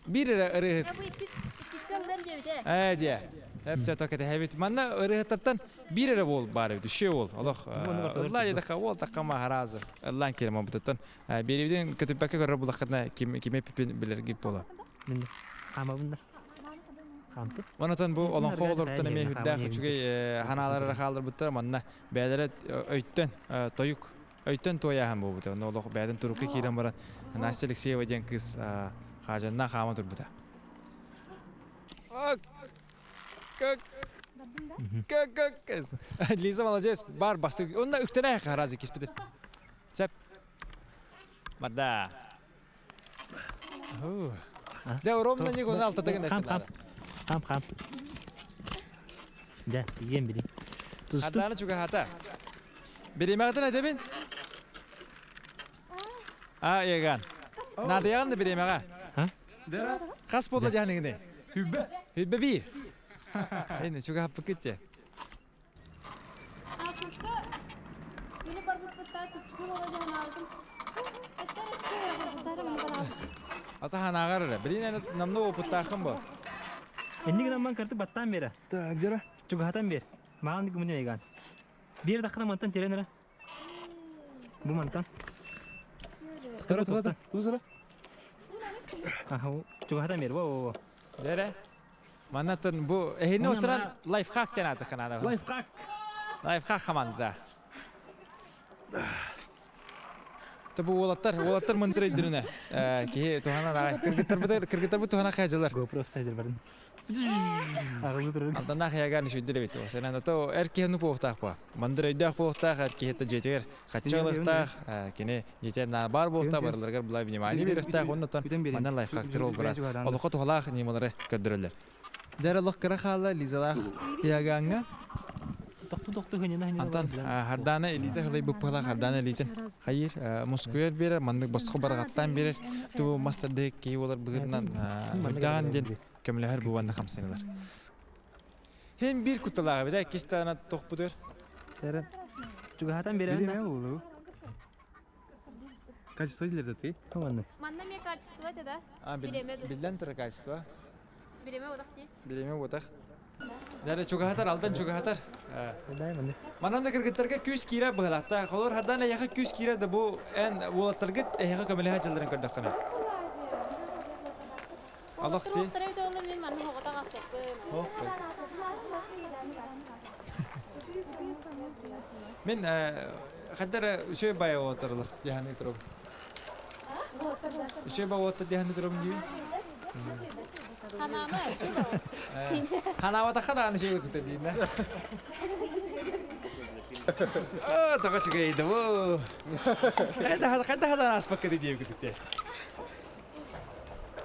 Биир эрэ ырыһыт. Ээ дьэ. Эп то кэтэһэбит. Манна ырыһыттартан биир эрэ уол баар эбит. Үше уол. Олох ылла дедахха уол таккама харазы. Ыллаан киирем обутуттан. Биэрибитин көтүппэккэ көрөр булаххытына ким кими эппиппин билэргит буола. Хамабыннар. Онотон бу олоҥхо оҕолоруттан эмиэ үрдээх үчүгэй ханаалары хаалларбыттар манна бэйэлэрэ өйтөн тойук өйтөн туойааһын буолбута. Онно олох бэйэтин турукка киирэн баран Настя Алексеева диэн кыыс хаажанна хаама турбута. Как как как Лиза молодец бар бастык онна үктэнэ харазы киспитет. Сеп. Мада. Дьэ, ровно не гон алтатыгын Хам хам. Хам хам. Дьэ, тиийэн били. Ардааны чугаһата. Бириэмэҕитин этэбин? А, Еган. Наадыйаҕын да бириэмэҕэ. Хас буолла дьаһаныгыны? Хүббэ. Хүббэ биир. Эйне чугаһаппыккыт те. Ата ханааҕар эрэ. Билин намна опыттааххын бо. Энни гынан карты баттаан бера. Так, дьара. Чугаһатан бер. Маан гымын эйган. Бир дақына мантан терен эрэ. Бу мантан. Тара тара тузара. Аха, чугаһатан бер. Во во во. Дэрэ. Маннатын бу эһини осыран лайфхак диэн ааты ханада. Лайфхак. Лайфхак хаманда. Бу уолаттар, уолаттар мындыр өйдөрүнэ. Киһи туһанан арай кыргыттарбыт кыргыттарбыт туһана хайдьылар. GoPro сайдыр барын. Алтаннаах яган үчүйдер эбит. Сенен ото эр киһи буохтаах ба. Мындыр өйдөөх буохтаах эр киһи дьиэтигэр хаччалыктаах кини дьиэтигэр наа бар буохтаах барыларыгар була внимание биэриэхтээх оннотон манна лайфхактар ол бырас олоххо туһалаах ньымалары көрдөрөллөр. Дьэр олох кыра хаалла Лизалаах Иоганҥа. Тохту тохту хынына хынына. Антон Хардана элита хылай буппалаах Хардана элитин хайыр мускуйар биэрэр маннык босхо бараҕаттаан биэрэр тубу мастардыы киһи буолар быһыытынан үрдэҕин диэн көмөлөһөр бу хамсаныылар. Хин биир кутталаах эбит иккис таана тохпутур. Чугаһатан берем. Качество дилер ты? Манна. Манна мне качество это, да? А, биллэн турар качество. Биреме утах дии. Биреме утах. Дәрі чугаһатар, алдан чугаһатар. Манан да кыргыттарга күүс киирэр быһылаахта. Холор хардаан эйэхэ күүс киирэр да бу эн уолаттаргыт эһиэхэ көмөлөһө дьылларын көрдөххүнэ. Алох ти. Мин хаддара үчүгэй баайа уолаттарылар диэхани турабын. Үчүгэй баайа уолаттар диэхани турабын диибин. Ханаабатахха даҕаны үчүгэй кутута диинэ. Оо, тоҕо үчүгэй да бу. Хайда хайда хадан ааспакка диэбиккит үтэ.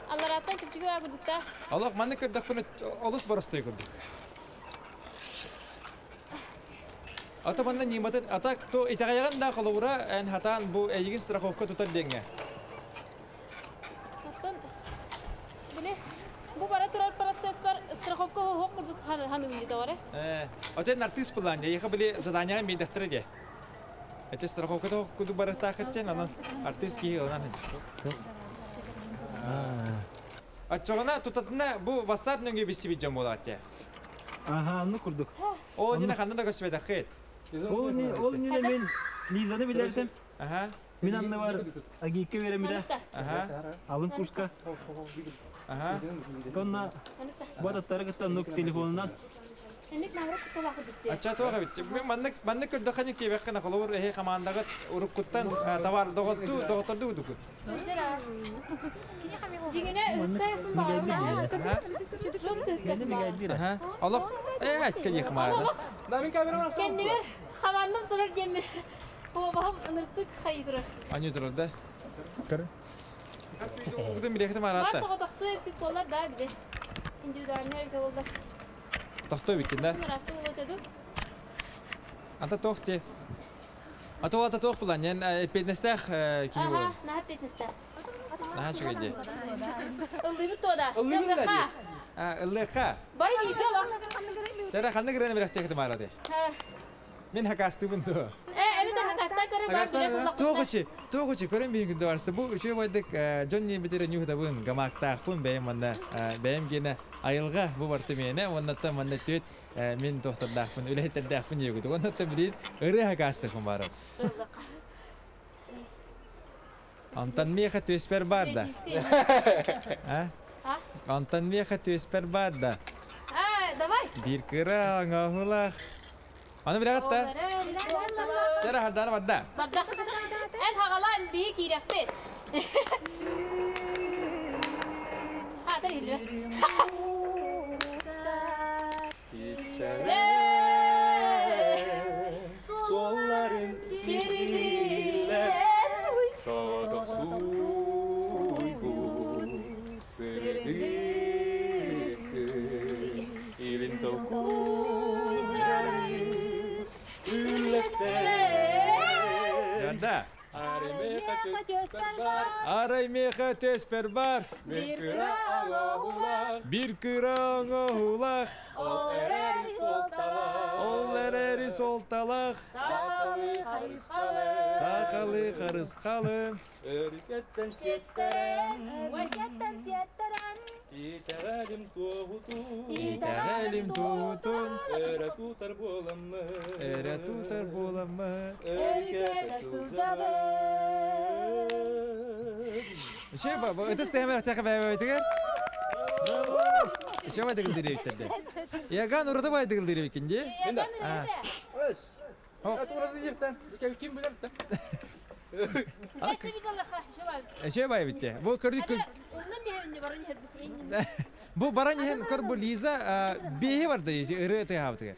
Алларааттан чөпчүгү курдукта. Олох маннык көрдөхпүнэ олус боростуой курдук. Ата манна ньыыматын ата то итэҕэйэҕин да холобура эн хатаан бу эйигин страховка тутар диэҥҥэ. Оттон били бу бара турар процесс бар страховка хоһуох курдук ханыгын тоҕо Э, отен артист план, эйиэхэ били заданиеҕа миэдэхтэрэ диэ. Эти страховка курдук барыахтааххытчен, анан артист киһи ылынан Оччоҕуна тутатына бу WhatsApp нөҥүө билсибит дьон буолаат дии. Аха, оннук курдук. Ол иннинэ ханна да көрсүбэтэххит. Ол ол иннинэ мин Лизаны билэртим. Аха. Мин анныбар Агикка үөрэммитэ. Аха. Алын курска. Аха. Онно бу аттары кытта оннук телефонунан Ачча туох эбит. Мен маннык маннык көрдөххө тиэбэххин холобур эһи хамаандаҕыт уруккуттан товар доҕоттуу доҕоттордуу кудукут. Дьиҥинэ ыһыктаахпын баҕарабын. Жестко ыһыктаахпын баҕарабын. Олох э кэлиэх маада. Кэннибэр хамаандам турар диэммин куобаһым ыныртык хайыы турар. Аню турар да? Хас биирдии билиэхтим араатта. Бар соҕотохтуу эппит буоллар да били. Индивидуальный эбитэ буоллар. Тохтоо эбиккин да? Маратты буолуо этэ Ата туох ти? Ата ата туох булан ен эппиэтинэстээх киһи буолан. Аха, наһаа эппиэтинэстээх. Наһаа үчүгэй дии. Ыллыыбыт туода. Ыллыыбыт да Чаллыахха. Ыллыахха. Бары бииргэ олох. Сэрэ ханнык ырыаны билэхтиэхитим аарады? Мин хакастыыбын дуо? Э, эбэтэр хакастаан көрөн бар билэр буллахпытына. Туох туох учи көрөн биир күндэ барса бу үчүгэй байдык дьон ниэбитирэ ньуһутабын гамаактаахпын бэйэм манна бэйэм гиэнэ айылҕа бу барты миэнэ уоннаттан манна түөт мин доктордаахпын үлэһиттэрдээхпин диэбит уоннаттан билин ырыа хакастыахпын баарым. Онтон миэхэ түөспэр баар да? А? Онтон миэхэ түөспэр баар да? А, давай. Биир кыра оҥоһулаах. Аны билэҕит да? Чара хардаана барда. Барда. Эн хагалаан биһи киирэхпит. Хаатар иһиллибэт. Суолларын сирдииллэр Содох сууйбут сырдык Илин толкуйдарын үллэстэр Ярда. Арай меха төспер бар. Бир кыра оҥоһулаах. Бир кыра оҥоһулаах. Ол эрэри суолталаах. Ол эрэри суолталаах. Сахалы харысхалы. Сахалы харысхалы. Өрүкэттэн сиэттэрэн. Өрүкэттэн сиэттэрэн. Итэҕэлим туоһутун. Итэҕэлим туоһутун. Өрө тутар буоламмын. Өрө тутар буоламмын. Өрүкэтэ сылдьабын. Еще ытыс тэһэмэр тэхэ бэйбэйтигэр. Еще байдыгыл дириэбиттэрде. Яган ураты байдыгыл дириэбиккин дии. Яган ураты. Ким билэр Еще байбитте. Бу көрдүк Бу баран иһэн көр бу Лиза биэһи барда ырыа тыаһаабытыгар.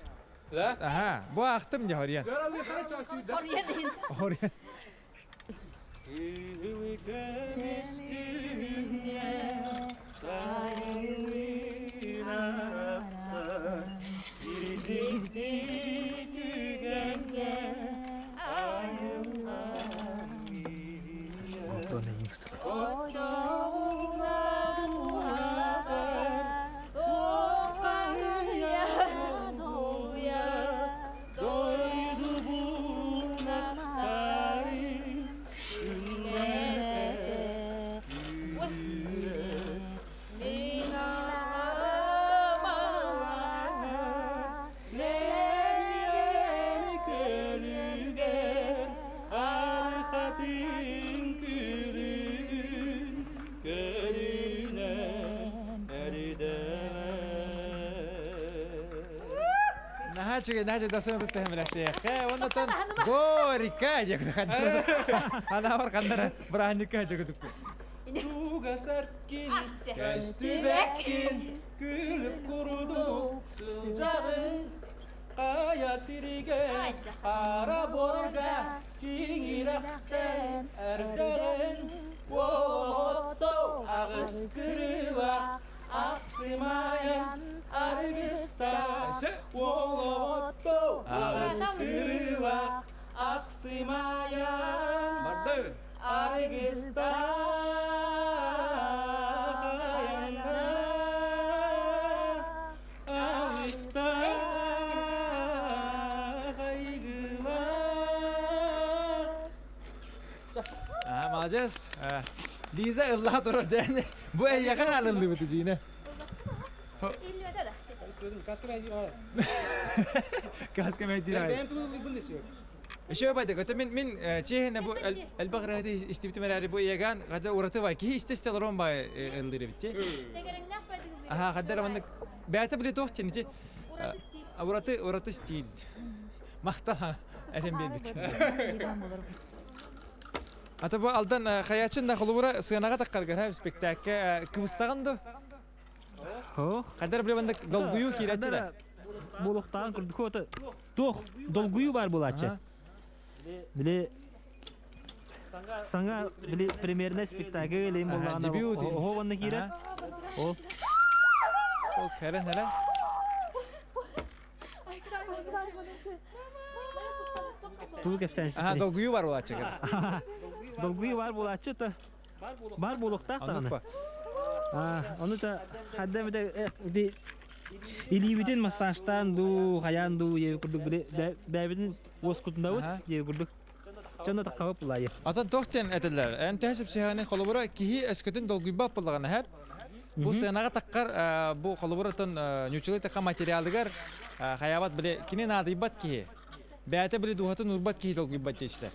Да? Аха, бу аахтым дьэ хорьян. Хорьян. Кыһыл көмүс күҥҥэ сайынын арахсан Кирдикти түгэҥҥэ айылҕам Оччоҕуна дууһабар туоххаһыйа долгуйар дойдубун ахтарын күннэтэ. Наачыга, наачыга дасына тыстаһым билэхтиэххэ. Оннотон Горика диэк Анаабар ханнара бырааһынньыкка дьөгүтүккү. Тугасаркин, көстүбэккин, күлүк курдук сылдьаҕын. Хайа сиригэр, хара буорга, тиҥирэхтэн эрдэҕин. Уотто аҕыс кырыылаах, ахсымайан аргыстаах. Уолотто аҕыс кырыылаах, ахсымайан аргыстаах. Молодец. Лиза ыллаха турар дээн. Бу эйиэхэ алыллыбыт дьиинэ. Каска мәйдир. Еще байды, это мин мин чиһине бу элбэх рәһәти истибитим эрээри бу иэган хада ураты бай киһи истэ истэ олорон бай ыллыр эбит Дэгэреңнэх байды Аха, хаддар маннык бэйэтэ били туох тинити ураты ураты стиль. Махтал этен биэрдик. Ата бу Алдан хаячын да холубура сыанаҕа таххаргар спектакка кыбыстаҕын ду? Хаддар били маннык долгуйуу киирээччи да. Буолуохтааҕын курдук ота туох долгуйуу баар буолааччы. Били саҥа били премьернай спектакль илин буоллаҕына Дебют. оһо уонна киирэр. Ол Ол кэрэн эрэ. Туу кэпсээн. Аха, долгуйуу бар буолааччы. Долгуйуу бар буолааччы та. Бар буолуохтаах даҕаны. Ону та хадда бите илиибитин массажтаан дуу, хайаан дуу диэби курдук били бэйэбитин уоскутунабыт диэби курдук. Дьонно таххабыт булаайы. Атын туох диэн этэллэр? Эн төһө сөпсөһөөнүй холобура киһи өскөтүн долгуйбат буоллаҕына һэп. Бу сыанаҕа таххар бу холобуратын ньучулай тахха материалыгар хайаабат били кини наадыйбат киһи. Бэйэтэ били дууһатын уурбат киһи долгуйбат диэчилэр.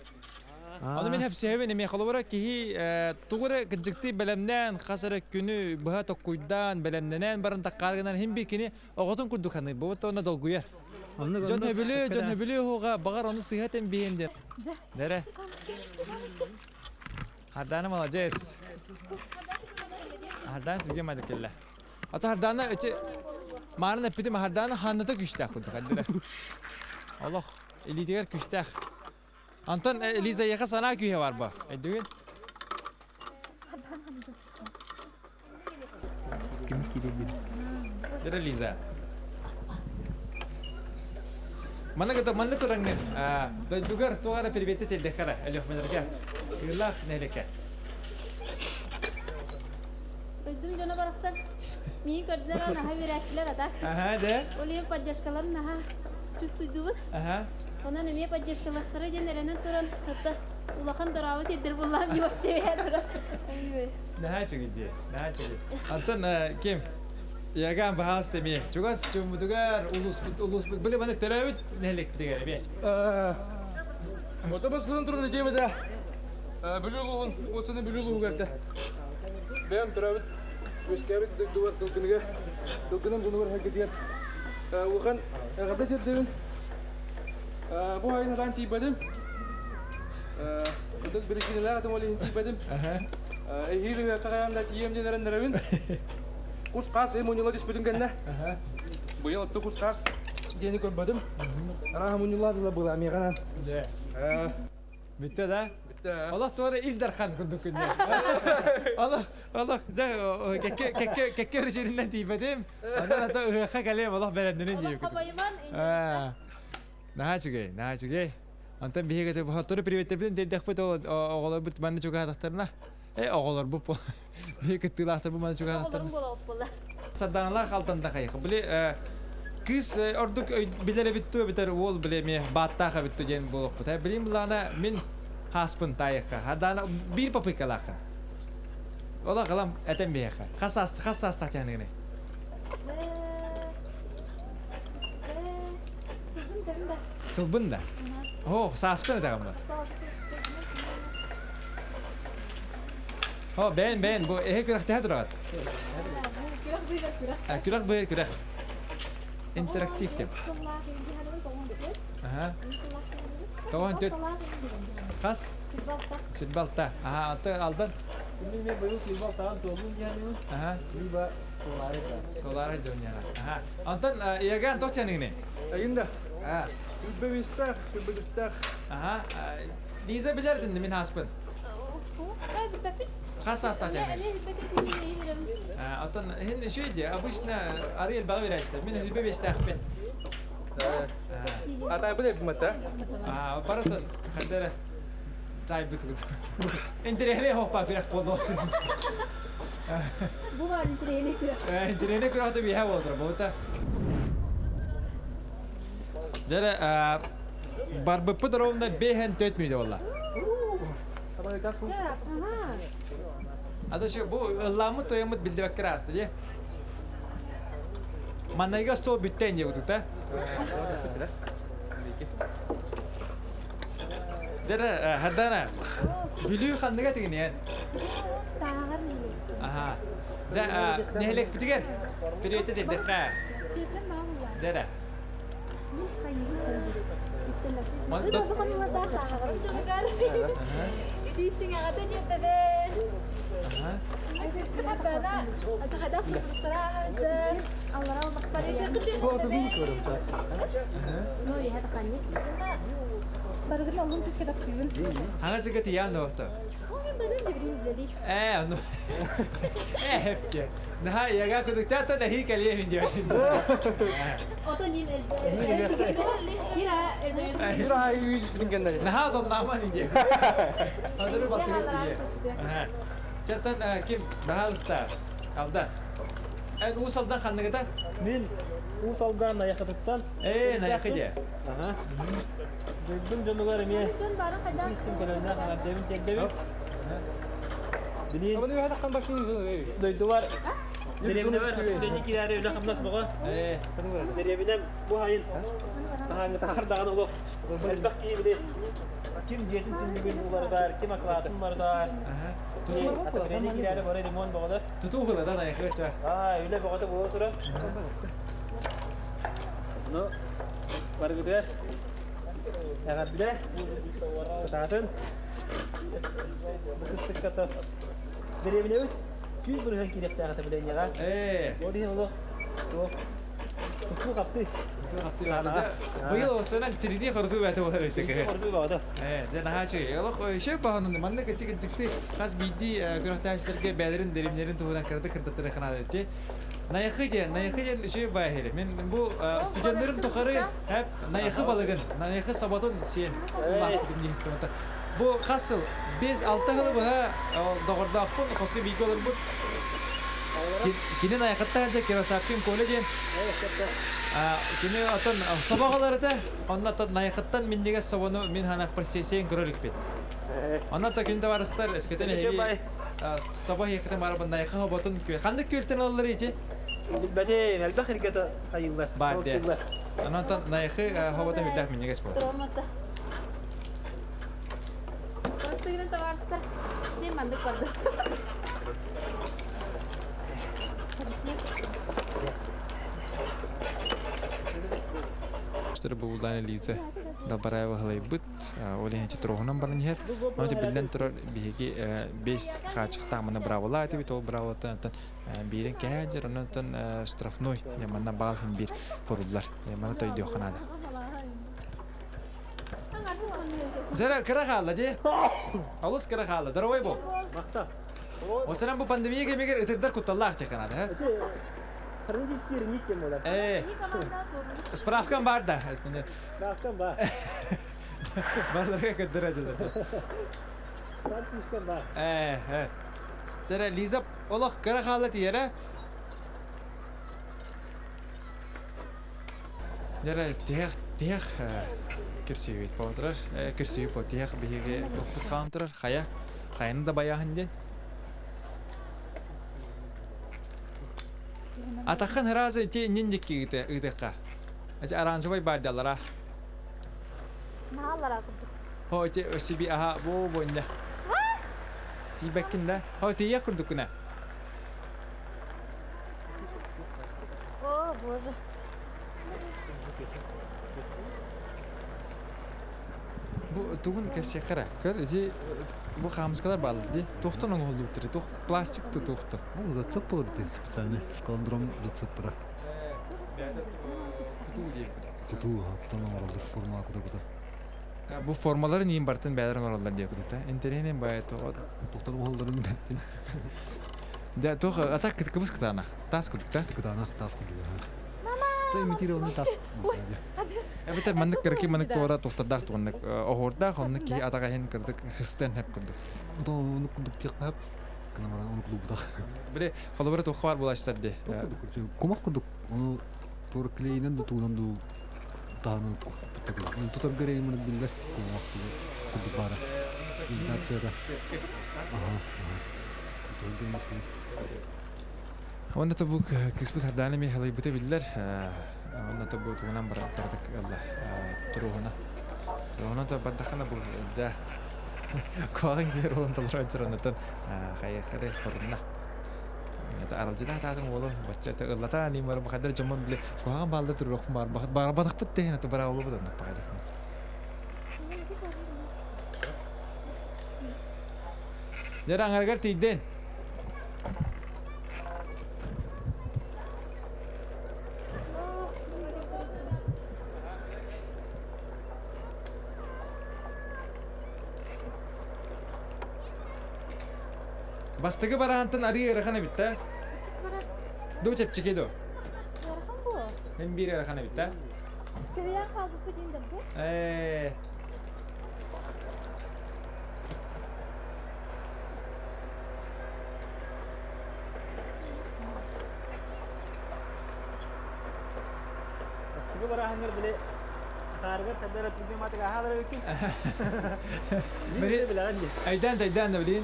Ону мин хөпсөһөбүн эмиэ холобура киһи тугу эрэ кырдьыктыы бэлэмнээн хас эрэ күнү быһа токкуйдаан бэлэмнэнэн баран таххаар гынан иһин би кини оҕотун курдук саныыр бу уонна долгуйар. Дьон өбүлү, дьон өбүлү уһуга баҕар ону сыыһа этэн биһиэм диэн. Дэрэ. Хардаана молодец. Хардаана сизге майда келле. Ато Хардаана эти маарын эппитим Хардаана ханната күштээх курдук аддыра. Олох илиитигэр күштээх. Антон Лиза яха санаа күүһэ бар ба. Эдүгүн? Дere Лиза. Манна кытта манна тураҥҥын дойдугар туох эрэ привети тилдэххэ Өлүөхмэлэргэ кыыллаах нэһилиэккэ. Дойдум дьоно барахсан миигин көрдүлэр аан аһа үөрээччилэр атак. Аха да. Ол иһин поддержкаларын наһаа чувствуйдубут. Аха. Онон эмиэ поддержкалахтара диэн эрэнэн туран, хатта улахан дорообо тиэрдэр буллаам диэбэччэ туран. Наһаа үчүгэй дии, наһаа үчүгэй. Антон ким? Яган баһаас эмиэ. Чугас дьоммутугар, улууспут, улууспут, били маннык төрөөбүт нэһилиэкпитигэр эмиэ. Ото басынан туран этиэм этэ. Бүлүү улууһун, уосаны Бүлүү улууһугар этэ. Бэйэм төрөөбүт, үөскээбит дойдубар Тылгыныга, Тылгыным дьонугар сэргэтигэр улахан эҕэрдэ тиэрдэбин. Бу айын сатаан тиийбэтим. Кыдык биричиинэлээх этим ол иһин тиийбэтим. Эһиил ыһыахха хайаан да тиийиэм диэн эрэннэрэбин. Кус-хаас мунньулла түспүтүн кэннэ. Быйыл отту кус-хаас диэни көрбөтүм. Арааһа мунньуллаатыла была миэхэ Бүттэ да? Бүттэ. Олох туора Ил Дархан курдук күннэ. Олох, олох, да, кэкке, кэкке, кэкке өрүчүрүнэн тиийбэтим. Онон ата ыһыахха кэлиэм, олох бэлэмнэнин диэбит. Хабайыман, Наһаа үчүгэй, наһаа үчүгэй. Онтон биһиги хоттору приветтэбитин тиэрдэхпит оҕолорбут манна чугаһаатахтарына, э оҕолорбут биһиги кыттыылаахтарбыт манна чугаһаатахтарына. Сардаҥалаах алтанда хайыха. Били кыыс ордук билэр эбит ту эбэтэр уол били эмиэ бааттаах эбит ту диэн буолуохпут. Билим былаана мин хааспын таайыхха. Хадаана биир попыйкалааххын. Ола кылам этэн биһиэхэ. Хас аас хас саастаах тиһаныгыный? Сылбын да. Оо, сааспын этэҕин ба. О, бэйэн, бэйэн, бу эһи күрэхтэһэ тураҕыт. Күрэх быһыр күрэх. Интерактив тем. Аха. Тоҕон төт. Хас? Сүрбалта. Аха, аты алдан. Мен быйыл сүрбалтаҕын туоллум диэн. Аха. Либо толары да. Толары дьонняра. Аха. Антон Иоганн тоқ тяныгыны? Айында. Сүрбэ бистах, сүрбэ дүттах. Аха. Лиза билер динди мин хаспын. Хас саастаах тяныгын? Оттон хин үчүгэй обычно арый элбэҕи биэрээччилэр. Мин хүлбэ биэстээхпин. Атайбыт эбимата. Барытын хаддара таайбыт Интэриэһинэй хоппа күрэх буолуосын. Бу бар интэриэһинэй күрэх. Интэриэһинэй күрэх то биһэ буолтура буолта. Дere барбыппыт ровно бэһэн төт мүдэ болла. Ата шу бу ылламмыт тойоммут билдибэккэ аасты дии. Маннайга стол бүттэ инде бутута. Дere хардана Бүлүү ханныга тигинен? Аха. Дьэ, нэһилиэкпитигэр приветэ тирдэххэ. Дэрэ. Ана жыгы тиян доқты. Ээ, ону. Ээ, хепке. Наха яга кудуктата нахи калие мин диэн. Наха зоннаман иде. Адыры баттыгы тие. Чаттан ким баһалыста. Алда. Эн уус алдан ханныгыта? Мин уус алдан Найахытыттан. Ээ, Найахы де. Аха. Дойдум дьонугар эмиэ истин көлөннөх аҥардэбин тиэрдэбин. Билин дойдубар дэриэбинэбэр дэни киирээри үлэ хамнас боҕо. Дэриэбинэм бу хайын таһааҥҥытааҕар даҕаны олох элбэх киһи били ким дьиэтин түннүгүн уларытар, ким акылаатын уларытар. Отопление киирээри бары ремонт боҕото. Тутуу хылада найхыча. Аа, үлэ боҕото буола турар. Ну, барыгытыгар эҕэрдэ, кытаатын. Бу кыстыкката дэриэбинэбит 100% киириэхтээх этэ билиэнньэҕэ. Ээ. Ол иһин олох туох тутуу хапты. Тутуу хапты. Быйыл осынан тиридии хорутуу бээтэ болар эбит Тиридии хорутуу баҕата. Ээ, дьэ наһаа үчүгэй. Олох өйшө баһанын манна кычык кычыкты хас биирдии күрэхтэһээччилэргэ бэйэлэрин дэримнэрин туһунан кырата кырдаттары ханаада эбит. Найахы диэн, Найахы диэн үчүгэй баайа Мин бу студеннарым тухары хеп Найахы балыгын, Найахы соботун сиэн улааппытым диэн истим. Бу хас сыл? 5-6 сылы быһа доҕордоохпун, хоско бииргэ олорбут. Кини Найахыттан дьэ Киросапкин Коля диэн. Кини отон собоҕолор этэ. Онно отон Найахыттан минньигэс собону мин ханахпар сиэн көрөр иликпин. Онно то күн табаарыстар өскөтөн эһиги собо иһиэххитин барабын Найахы хоботун күөл. Ханнык күөлтэн ылаллар ити? Билбэтим, элбэх иргэтэ хайыллар. Бар де. Онон Найахы хобото үрдээх минньигэс буолар. Табаарыстар, мен мандык барды. Буулаан Лиза Далбараева халайбыт, ол иһин троһунан баран иһэр. Ону биллэн турар биһиги бес хаачыктаах мана бравола этибит, ол браволаттан биирин кэһээн дьэр, онон штрафной, манна баал хин биир хоруллар. Мана тойдуохха наада. Жара кыра хаалла дии. Олус кыра хаалла. Здоровай бол. Махта. Осынан бу пандемия кэмигэр ытырдар кутталлаах диэххэ наада. Хронический ник кем болар. Э. Справкам бар да. Справкам бар. Барларга көддөрө дьылар. Справкам бар. Э, э. Жара Лиза олох кыра хаалла тиэрэ. Дьэ тиһэх тиһэх көрсүһүүбүт буола турар. Көрсүһүү буо тиһэх биһиги туппут хаалан турар. Хайа хайаны да байааһын диэн. Атаххын ыраас ити иннин дикки ыытыахха. Эти оранжевый баар даллара. Нааллара курдук. Хо ити өссө би аха бу бу инне. Тиийбэккин да. Хо тиийэх курдуккуна. О, боже. Бу тугун кэпсиэххэ эрэ. Көр, ити бу хаамыскалар бааллар дии. Туохтан оҥоһуллубуттар? Туох пластик ту туохта? Ол зацеп болар ити специальный скаландром зацептара. Кутуу диэбит. Кутуу, оттон оҥороллор форма кута-кута. Бу формаларын иин бартын бээлэр оҥороллор диэ кутута. Интэриэһинэй баайы тоҕо. Туохтан оҥоһулларын билбэппин. Дьэ, туох ата кыбыс кытаанах. Таас курдук та? Кытаанах таас курдук. То имитированы таас. Эбэтэр маннык кыракый маннык туора туохтардаах туоннык оһуордаах оннук киһи атаҕа иһин кырдык хыстыан хэп курдук. Онук курдук диэххэ кына баран онук курдук Били холобура туохха баар буолааччытар дии. Кумах курдук ону туора клейинэн да туунан дуу таһынан куппуттар. Тутарга эрэ маннык биллэр кумах курдук баара. Имитацията. Аха. Уонна бу кыыспыт Сардаана эмиэ халыйбыта биллэр. Уонна бу тугунан баран кыратык ылла туруоһуна. Туруоһуна то бардаххына бу дьа куһаҕан киһи ролун толорон туранытын хайыаххары хорунна. Это аралдьыта хатаатын уолу бачча это ыллата аним бар бахадар дьоммун били куһаҕан баалда туруохпун бар барбатахпыт тэһин это бара олубут оннук баайдах. Дьэ аҥарыгар тиийдин. Бастакы бараантан арыы ыарахан эбит да? Ду чэпчэки ду? Ыарахан буо. Эн биир ыарахан эбит да? Көһүйэн хаалбыппыт диэн да бу. Ээ. Бастакы барааһыннар били хаарыгар хаддара түргэн матык аһаалар эбиккин. Били айдаан тайдаан да билин.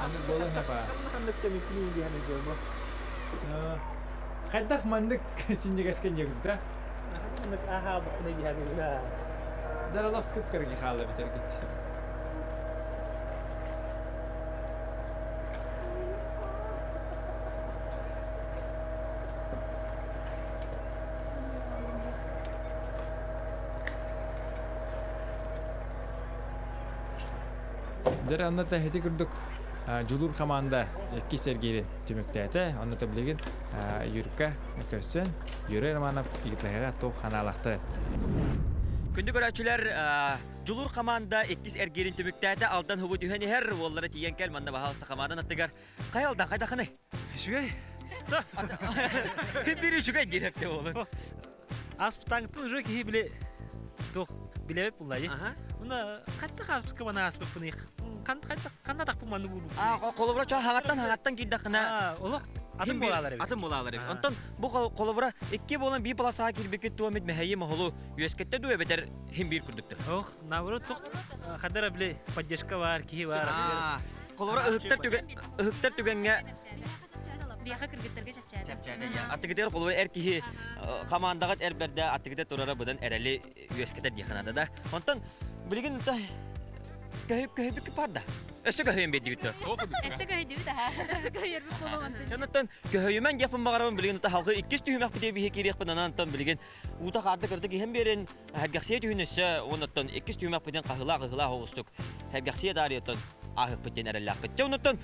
Аны буолан апа. Ханнык кэмиккин диэн дьолбо. Хайдах маннык синньигэскэ ньыгыта? Маннык аһаабыккына диһаныгына. Дьаралах кып-кыргы хаалла бүтэргит. Дьэ, онно тэһити курдук Дьулуур хамаанда иккис эргиирин түмүктээтэ. Онно билигин Юрка көрсөн, Юрий Романов игитлэһэҕэ туох ханаалахтар. Күндү көрөөччүлэр, Дьулуур хамаанда иккис эргиирин түмүктээтэ. Алдан хубу түһэн иһэр. Уоллара тиийэн кэл, манна баһаалыста хамаандан аттыгар. Хайа Алдан, хайдахыный? Үчүгэй. Биир үчүгэй диир эпте уолун. Аспытаҥтын уже киһи биле туох билебит буллайы. Уна хатта хаспыска мана аспыппыных. Ханна тахпын манны буурбуппун. А холобура чо хаҥаттан хаҥаттан киирдэххинэ олох атын буолаалар эбит. Атын буолаалар эбит. Онтон бу холобура икки буолан биир полосаҕа киирбиккит туомит мэһэйи моһолу үөскэттэ дуу эбэтэр хим биир курдуктар. Ох, наоборот тух хадара биле поддержка бар, киһи бар. Холобура ыһыктар түгэн ыһыктар түгэҥҥэ Биэхэ кыргыттарга чэпчээтэ. Чэпчээтэ. Аттыгытыгар холобура эр киһи хамаандаҕыт эр бэрдэ аттыгыта турара быдан эрэли үөскэтэр диэххэ наада да. Онтон билигин көһүбүккү бар да. Өссө көһүйэн биэрдигит да. Өссө көһүйдүбүт аха. Өссө көһүйэрбит буолуон. Чонуттан көһүйүмэн диэхпин баҕарабын билигин халгы иккис түһүмэхпит биһи киириэхпин анан онтон билигин уута хаарда кырдык иһэн биэрин Һэргэхсийэ түһүн өссө уоннаттан иккис түһүмэхпитин хаһыылаах ыһыылаах оҕустук Һэргэхсийэ таарыйаттан ааһыахпыт диэн эрэллээхпит. Чэ оннуттан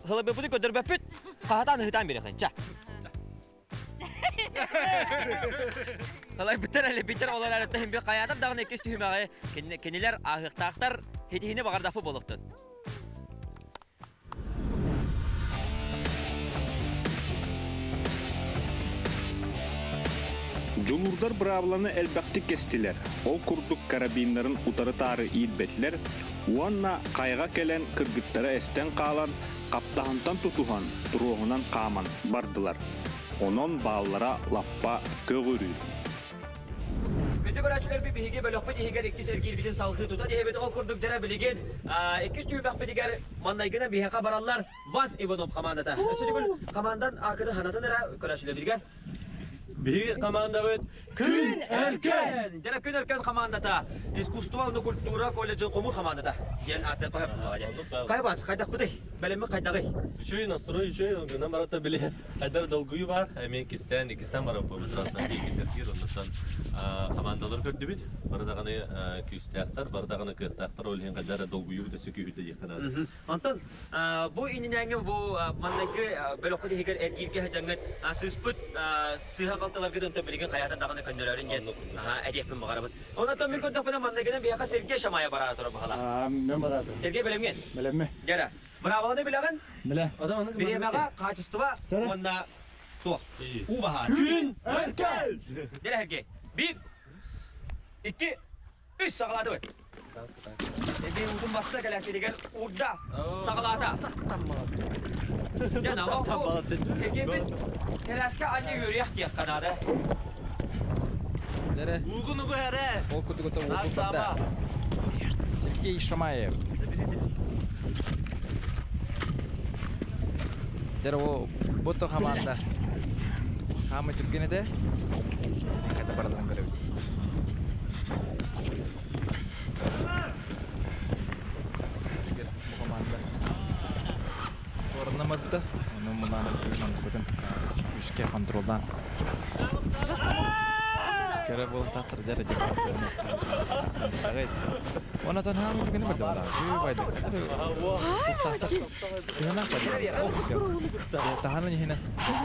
хылабыппыты көрдөрбөппүт, хаһатаан ыһытаан биэрэхин. Чэ. Халайбыттар элэбиттэр олор арыттан бир хайаатар даҕаны иккис түһүмэҕи кинилэр ааһыахтаахтар хитиһини баҕардахпы буолуохтун. Дьулуурдар быраабыланы элбэхтик кэстилэр, ол курдук карабиннарын утары-таары иирбэтилэр уонна хайаҕа кэлэн кыргыттара эстэн хаалан, хаптаһынтан тутуһан, туруоһунан хааман бардылар. Онон бааллара лаппа көҕүрүүр. Күндү көрөөччүлэрбит биһиги бөлөхпүт иһигэр иккис эргиирбитин салҕыы тутан иһэбит. Ол курдук дьэрэ билигин иккис түһүмэхпитигэр маннайгынан биһиэхэ бараллар Вас Иванов хамаандата. Өссө төгүл хамаандан аакыны ханатын эрэ көрөөччүлэрбитигэр. Биһиги командабыт Күн Өркөн! Дьэ Күн Өркөн командата искусство уонна культура колледжын хомуур командата диэн ааттыахха сөп буоллаҕа диэн. Хайа баас, хайдахпытый? Бэлэммит хайдаҕый? Үчүгэй настрой үчүгэй, гынан барата били хайдар долгуйуу баар. Эмиэ иккистээн, иккистээн бараппыт трасса диэки сэргиир. Оннуттан командалар көрдүбүт. Бары даҕаны күүстээхтэр, бары даҕаны кыахтаахтар. Ол иһин хайдар долгуйуу өссө күүһүрдэ диэххэ наада. Онтон бу иннинээҥҥи бу манныгы бөлөххүт иһигэр эргииргэ сылдьаҥҥыт сыыспыт сыыһа халтыларгыт онтон билигин хайаата даҕаны көннөрөөрүн диэн этиэхпин баҕарабын. Онтон мин көрдөхпүнэ манныгынан биһиэхэ Сергей Шамая бараара турар баһалаах. Мен бараатым. Сергей бэлэмҥин? Бэлэммин. Дьэрэ. Быраабыланы билэҕин? Билэ. Бириэмэҕэ качество уонна туох? Уу баһаар. Күн өркөн! Дьэрэ Сергей. Биир, икки, үс саҕалаатыбыт. Эбии уутун баста кэлээскитигэр уурда, саҕалаата. Дьэ, налог бу Сергейбит кэлээскэ анньа үөрүйэх диэххэ наада. Дэрэ. Уугун угу эрэ. Ол курдук ото уутун барда. Сергей Шамаев. Дэрэ ол бу хамаанда. Хаамы түргэн этэ. Хата бараларын көрөбүт. Бу команда Орнамарда, оны мунан бүгүн онтукутун күүскэ контролдан. Кэрэ буолтаттар дьара дьабаасыаны тахтаныстаҕыт. Онатан хаамы түгэни бэрдэ буолаа. Үчүгэй байдык. Тохтаахтар. Сыһынаах байды. Ох, все. Таһанан иһинэ.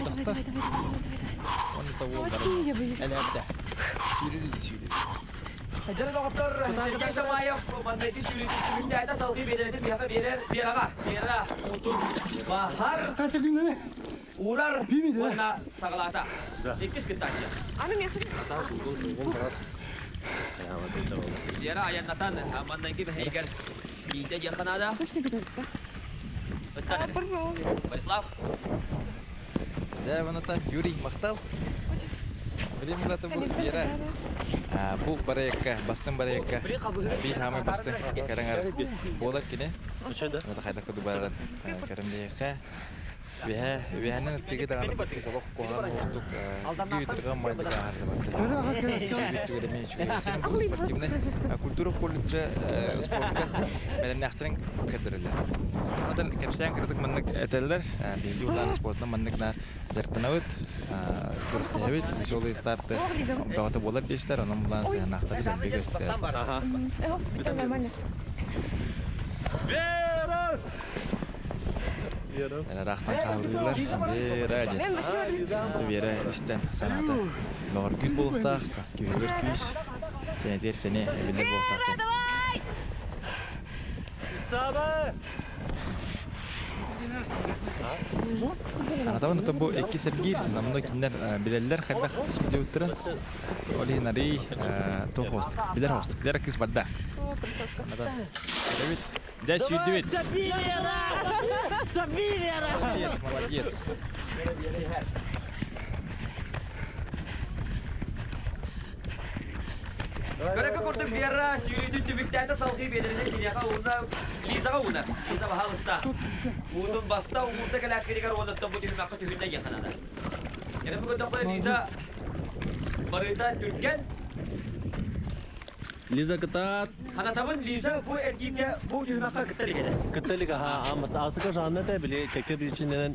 Тохта. Оны та уол бар. Элэбдэ. Сүүрүр сүүрүр. Дьэ доҕоттор, Сергей Шамаев маннайгы сүүрүүтүн түмүктээтэ салгыы биэдэрэтин биһиэхэ биэрэр Вераҕа. Вера уутун баһар, уурар уонна саҕалаата. Иккис кыттааччы. Вера айаннатан маннайгы бэһэйигэр тиийдэ диэххэ наада. Ыттан эрэ. Борислав. Дьэ, маната Юрий махтал. Билим улата бу Вера бу барайыкка, бастын барайыкка биир хаамай бастын кэрэҥэр буолар кини. Мата хайдах курдук барарын көрөн биһиэхэ. Үөһэ үөһэнэн ыттыгы даҕаны бу солох куһаҕан уһуктук түргүү ытырҕан майдыга аһарда барда. Сүүрбүт түгэнэ үчүгэй. Сенин бу спортивный культура колледжа спортка бэлэмнээхтэрин көрдөрөллөр. Онтон кэпсээн кыратык маннык этэллэр. Биһиги улаан спортынан маннык наар дьарыктанабыт, күрэхтэһэбит, веселые старты бөҕөтө буолар диэчтэр, онон булаан сыһыаннаахтары дэлби көстөр. Вера! Ыраахтан хаалыылар Вера диэн. Ити Вера истэн санаата бөҕөргүүр буолуохтаах, күүһүгэр күүс, сэнэтиэр сэниэ эбиллэр буолуохтаах диэн. Анатабын ото бу икки сэргиир, намно кинилэр билэллэр хайдах дьыбыттарын. Ол иһин арый туох хостук, билэр хостук, билэр кыыс барда. Давид, Дьэ, сүүрдүбүт. Молодец, молодец. Көрөкө курдук Вера сүүрүүтүн түмүктээтэ салҕыы биэдэринэн киниэхэ уунна Лизаҕа уунар. Лиза баһаалыста. Уутун баста, уурда кэлээскитигэр уонна бу түһүмэххэ түһүннэ диэххэ наада. Эрэ бу көрдөххө Лиза барыта түргэн. Лиза кытаат. Ханатабын Лиза бу эргииргэ бу түһүмэххэ кытта илик этэ. Кытта илик аха амас асыка жанна та били кэккэ причинэнэн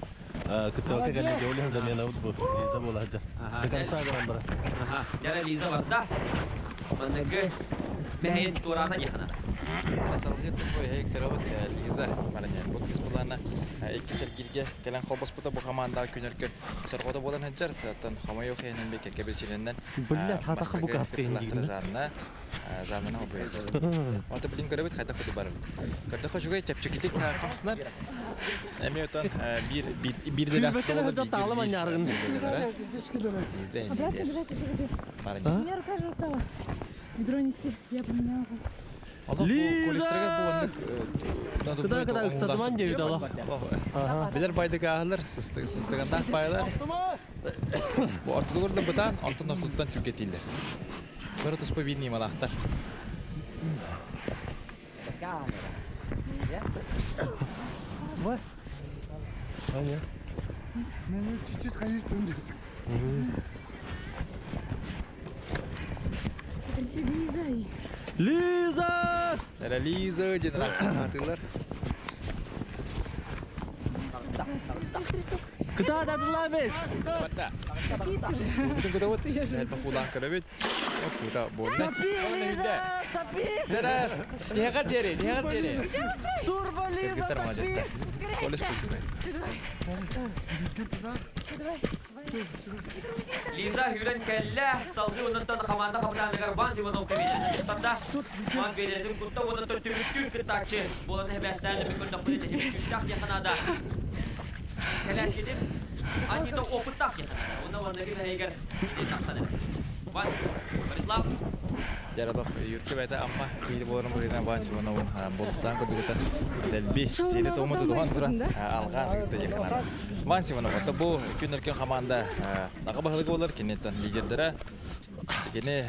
кыттыбакка кэллэ Джоли заменабыт бу Лиза буолаһыдьар. До конца гынан бара. Аха, дьэ Лиза барда. Манныгы мэһэйин туораата диэххэ наада. Салгыы бу эһи көрөбүт Лиза Мараньян. Бу кыыс булаана иккис эргииргэ кэлэн холбоспута бу хамаандаҕа күнөркөн сорҕото буолан сылдьар. Оттон хомойуох иһинэн би кэккэ биричинэннэн Бля, татаха бу бастакы каска кыттыылаахтара Жанна Жаннаны холбуйа Онто билин көрөбүт хайдах курдук барар. Көрдөххө үчүгэй чэпчэкитик хамсанар. Эмиэ отон биир биир дэлээх Күлбэккэ буолар да биир таалым анньаарыгын. Лиза иннитиэр. А? У меня рука же устала. Ведро неси, я поменяла. Олох бу колледжтарыгар бу Лиза! оннук Кыда надувной кыда ыксатыман оҥоһуулаахтык диэбит олох. Аха. Билэр байдык ааһылар, сыстыганнаах баайлар. Бу ортотугар да бытаан, онтон ортотуттан түргэтииллэр. Бары туспа биир ньымалаахтар. Чуть-чуть хозяйством. Лиза! Эрэ Лиза диэн ааттыылар. Кытаат Абдуллабек! Барда. Бүтүн кутабыт. Элбэх уулаан көрөбүт. Кута буолла. Топи, Лиза! Топи! Жарас! Тиһэҕэр диэри, тиһэҕэр диэри. Турбо Лиза, Кыргыттар топи! маладьыастар. Колледж культуры. Лиза хүрэн кэллэ, салгыы оннуттан хамаанда хапытааныгар Ван Иванов кабинетын туттарда. Ван биэрэрин кутта уонна түмүктүүр кыттааччы буолан эбээстээн өмү көрдөхпүнэ тэтимин күүстээх диэххэ наада. Кэлээскитин Анита опыттаах диэххэ наада. Онно манныгы бэһэйигэр кини тахсан эрэр. Ван Борислав Дьаратох Юрка бэйэтэ Амма киһи буоларын быһыытынан Ван Ивановын болуктаан курдугуттан дэлби сиэри туому тутуһан туран алҕаан ыытта диэххэ наада. Ван Иванов это бу күн өркөн хамаанда аҕа баһылыга буолар киниттэн лидердара кини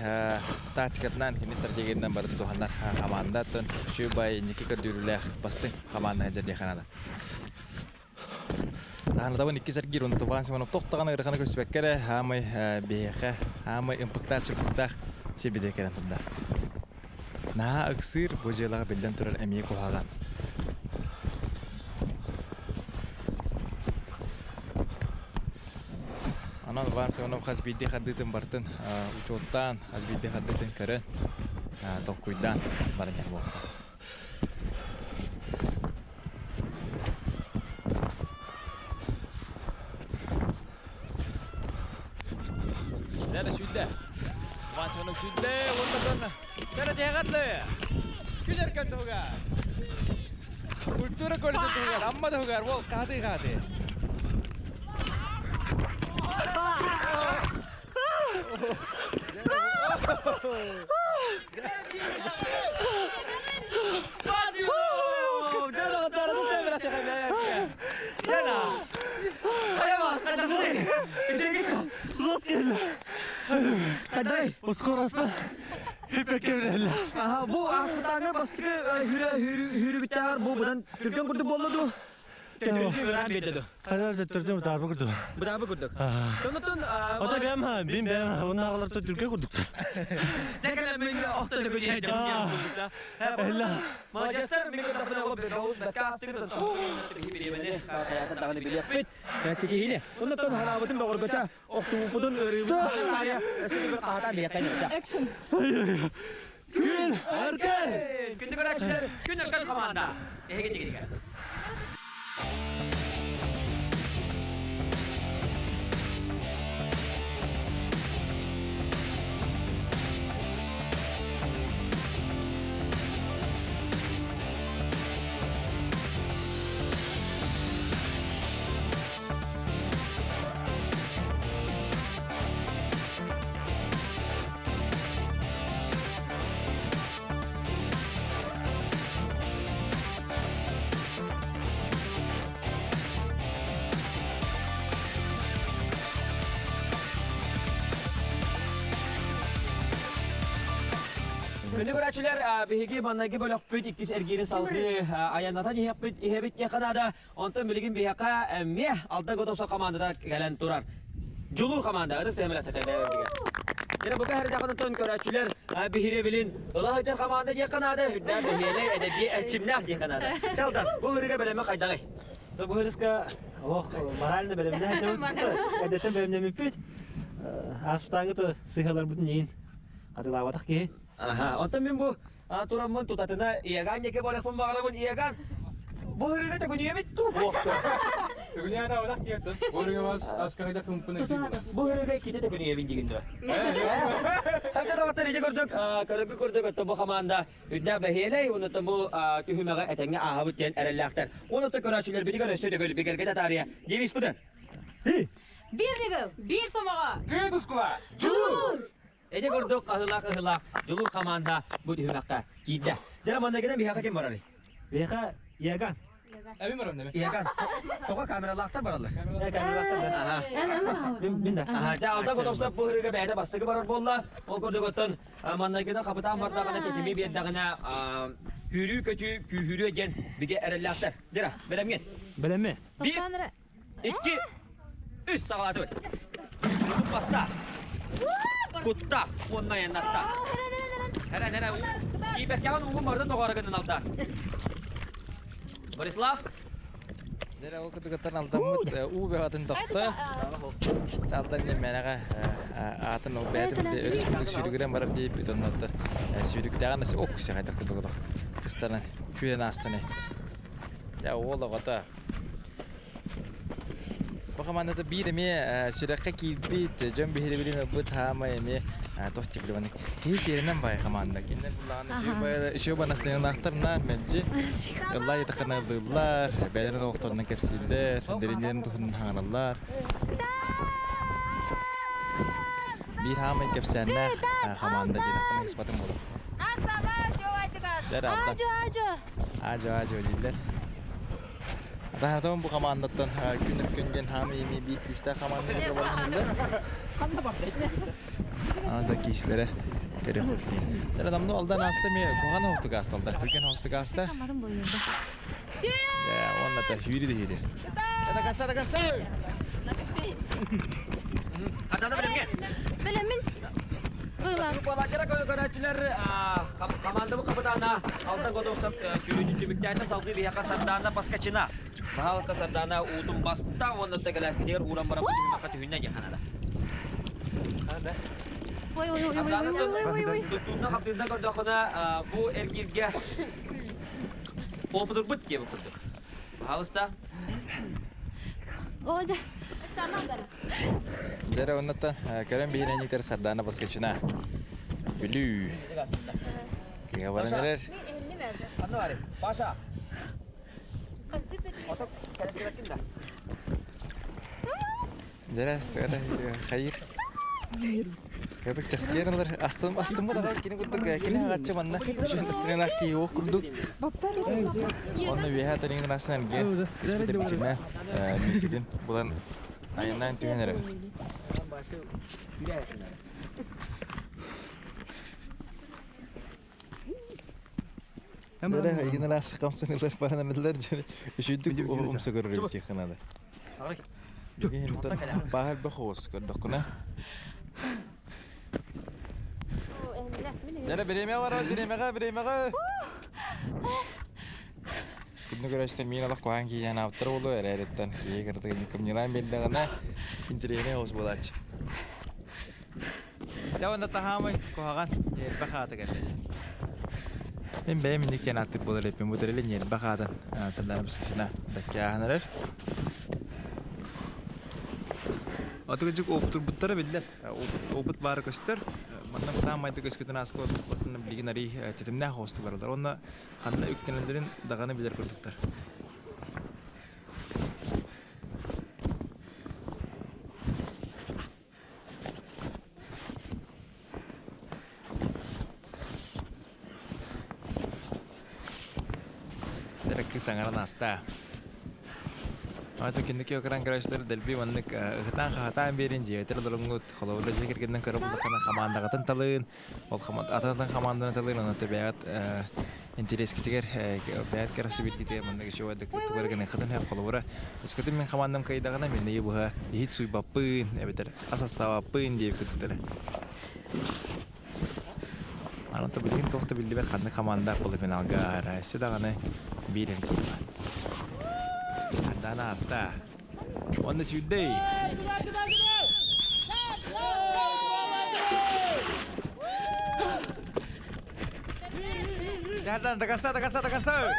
тактикатынан кини стратегиятынан бары тутуһаннар хамаандаттан үчүгэй инники көрдүүрүүлээх бастыҥ хамаанда сылдьар диэххэ наада. Таһанатабын иккис эргиир уонна Ван Иванов тохтоҕун ыараханы көрсүбэккэ эрэ хаамай биһиэхэ хаамай ымпыктаах-чымпыктаах сирбитигэр кэлэн турда. Наһаа ыксыыр бу дьыалаҕа биллэн турар эмиэ куһаҕан. Онон Иван Семенов хас биирдии хардыытын барытын учуоттаан, хас биирдии хардыытын көрөн, толкуйдаан баран иһэр буолта. Дәрі сүйді. Иван Семенов сүйді. Оннан Чара тиһэҕэр Күн эркэн туһугар. Культура колледжын туһугар, Амма туһугар, ол хаатыы хаатыы. Бу ааспытааҥҥа бастакы хүрүбүтээҕэр бу быдан түргэн курдук буолла дуу? Төттөрүтүн ыраан биэрдэ дуу? Хайдар төттөрүтүн бытаарба курдук. Бытаарба курдук. Тонотон Ото бэм ха, бим бэм оннааҕылар түргэн курдук. Декеле мен охто төкө дии дьон курдук да. Маладьыастар мен кытта бөҕөс бакаастыгы бириэмэни хаайаата даҕаны билиэхпит. Ситиһиини. Оннотон хараабытын бөҕөргөтө охтубуппутун ыарыыбытын таарыйа өскө хаһатаан биһиэхэ Экшн. Күн Өркөн! Күндү көрөөччүлэр, Күн Өркөн хамаанда. Эһиги дигинигэр. Күндү көрөөччүлэр, биһиги маннайгы бөлөхпүт иккис эргиирин салгыы айаннатан иһэппит иһэбит диэххэ наада. Онтон билигин биһиэхэ эмиэ Алта Готовса командата кэлэн турар. Дьулуур команда ытыс тыһымэлэхтэ бэйэбитигэр. Дьэ бука хэрдэҕинтон көрөөччүлэр биһирэбилин ыла сылдьар команда диэххэ наада, үрдээн бэһиэлэй, эдэбиэ эрчимнээх диэххэ наада. Чалдан, бу ырыга бэлэмэ хайдаҕый? Бу ырыска ох морально бэлэмнээх дьоммут эрдэттэн бэлэмнэммиппит. Ааспытааҥҥы сыһыаларбытын иин хатылаабатах киһи. Аха, онтон мин бу тураммын тутатына Иоган диэки барыахпын баҕарабын. Иоган, бу ырыга төкүнүйэбит дуу? Төкүнүйээн абатах диэтин. Бу ырыга аскайда кымпын Бу ырыга иккитэ төкүнүйэбин дигин дуо? Ханча доҕоттор ити курдук, көрөргө курдук өттө бу хамаанда үрдээх бэһиэлэй, онуттан бу түһүмэҕи этэҥҥэ ааһабыт диэн эрэллээхтэр. Онуттан көрөөччүлэрбитигэр өссө төгүл бигэргэтэ таарыйа девизпытын. Биир ньыгыл, биир сомоҕо. Күн тускула! Дьулуур! Ити курдук хаһыылаах-ыһыылаах Дьулуур хамаанда бу түһүмэххэ киирдэ. Дьэ, манныгынан биһиэхэ ким барарый? Биһиэхэ Иоган. Эбим барам деме. Иоган. Тоҕо камералаахтар бараллар? Камералаахтар. Мин да. Аха, дьэ, алда Котопсов бу ырыга бэйэтэ бастакы барар буолла. Ол курдук оттон манныгынан хапытаан бардаҕына тэтими биэрдэҕинэ сүүрүү-көтүү күүһүрүө диэн бигэ эрэллээхтэр. Дира, бэлэмҥин? Бэлэмми. Биир, икки, үс саҕалаатыбыт. Баста. Кутта уонна айаннатта. Хара, хара, киибэккэҕин уугун барытын доҕоро гыннын Алдан. Борислав? Дьэ, ол кытыгыттан алдаммыт уу бөҕөтүн тохто. Алдан диэн мээнэҕэ аатын ол бэйэтин өрүс курдук сүүрүгүрэн барар диэбиппит оннуттар сүүрүктээҕин ок сэхэйдэх курдук олох ыстанан күөн аастаны. Дьэ, уол оҕото Бу хамаандата биир эмиэ сүрэххэ киирбит, дьон биһирэбилин ылбыт хаамай эмиэ туох тип киһи сиэринэн баай хамаанда. Кинилэр буллаҕына үчүгэй банастыналаахтар на мэлдьи ыллаа етахына ыллыыллар, бэйэлэрин олохторунан кэпсииллэр, дэриннэрин туһунан хаҥараллар. Биир хаамай кэпсээннээх хамаанда диэтэхпинэ ыспатым буолар. Дэр алда. Ажо ажо дииллэр. Таһаатабын бу хамаандаттан күн өркөн диэн хаамы еми биир күүстээх хамаанда кытары Анда киислere көрөх диэн. Тара дамну алдан аста ми кухан хостук аста алдан түрген хостук аста. Я онна та хүйри де хүйри. До конца, до конца! Атана билемге. Билемин. Балакера көрөөчүлэр командабы капитана Алдан Годовсов сүүрүүтүн түмүктээтэ салгыы биһиэхэ Сардаана Паскачина. Баһаалыста Сардаана уутун баста уонна тэгэлээскитигэр ууран баран түһүмэххэ түһүннэ диэххэ наада. Сардаана туттуунна хаптыырда көрдөххүнэ бу эргииргэ опытырбыт диэбит курдук. Баһаалыста. Дьэ оннуттан көрөн биһирэниитэр Сардаана Баскачина. Бүлүү. Киһи баран эрэр. Паша. Дьэ хайыр. Кырдык часкиэр ылар астым астыммы даҕа кини курдук кини аҕаччы манна үчүн астырынаах киһи уох курдук. Онно үөһэ тариҥын арасын эргиэн испитер бичинэ миэстэтин булан айаннаан түһэн эрэр. Дere игин араас хамсанылар баранамылар үчүйдүк умса көрөр эбит тиэххэ Баһар бахоос көрдөххүнэ. Дere бириэмэ барабыт бириэмэҕэ бириэмэҕэ. Күннү көрөстөр миин олох куһаан киһиэн аптар буолуо эрээриттэн киһи кырдык кымньылаан биэрдэҕинэ интэриэһинэй оҕус буолааччы. Дьэ уонна таһаамай куһаҕан ньиэрбэ хаата кэллэ. Мин бэйэм инник диэн ааттык буолар эппин бу тэрили ньиэрбэ хаатын Сардаана Пескичина бэккэ ааһан эрэр. Отугудьук опытырбыттара биллэр. Опыт, опыт баара көстөр. Манна таамайды көскүтүн ааска олохтон билигин арий тэтимнээх оҕусту баралар. Онно ханна үктэнэллэрин даҕаны билэр курдуктар. Эрэ саҥаран ааста. Ата киники окран көрөчтөр дэлби маннык ыһытаан-хаһатаан биэрин дьиэтэр олоруҥҥут холобура дьиэ кэргэнинэн көрө буллаххына хамаандаҕытын талыын ол атын хамаанданы талыын онон бэйэҕит интэриэскитигэр бэйэт кэрэхсэбилгитигэр маннык үчүгэйдик тугу гына хатын һэр холобура өскөтүн мин хамаандам кыайдаҕына мин ыйы быһа иһит суйбаппын эбэтэр ас астаабаппын диэбиккитигэр Аны билигин туох да биллибэт ханнык хамаанда полуфиналга ааһара өссө даҕаны биир эргиир баар. Ардаана ааста. Уонна сүүрдэй! Жардан, до конца, до конца, до конца!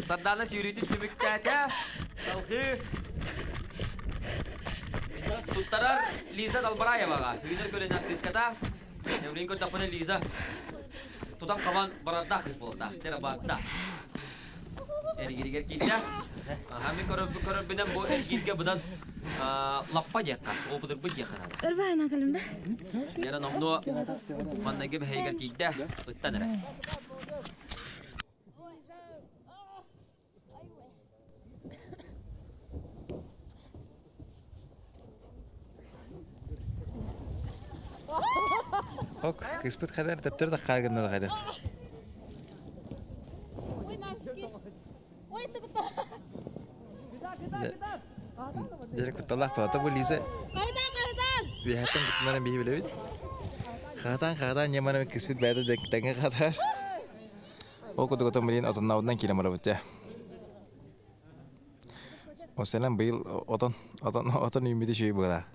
Сардаана сүүрүүтүн түмүктээтэ. Салгыы туттарар Лиза Далбараеваҕа. Үүнэр көлүөнэ артыыската. Билигин көрдөхпүнэ Лиза тутан хабан барардаах кыыс буолуохтаах. Тера барда. Эргиригэр киирдэ. Аха мин көрөрбүнэн бу эргииргэ быдан лаппа диэххэ, опытырбыт диэххэ наада. Ырбаһына кэлим да. Яра номнуо маннайгы бэһэйигэр тиийдэ, ыттан эрэ. Ок, кыыспыт хайдар төптөр да хааргынна да хайдат. Дьэ кутталаах буолла. Бу Лиза үөһэттэн куттанарын биһи билэбит. Хаатаан хаатаан ньамара кыспыт бэйэтэ тэҥҥэ хаатаар. Ол курдук отон билин отоннаабытынан киирэн барабыт дьэ. Осенен быйыл отон отон отон үүммүтэ үчүгэй буолаа.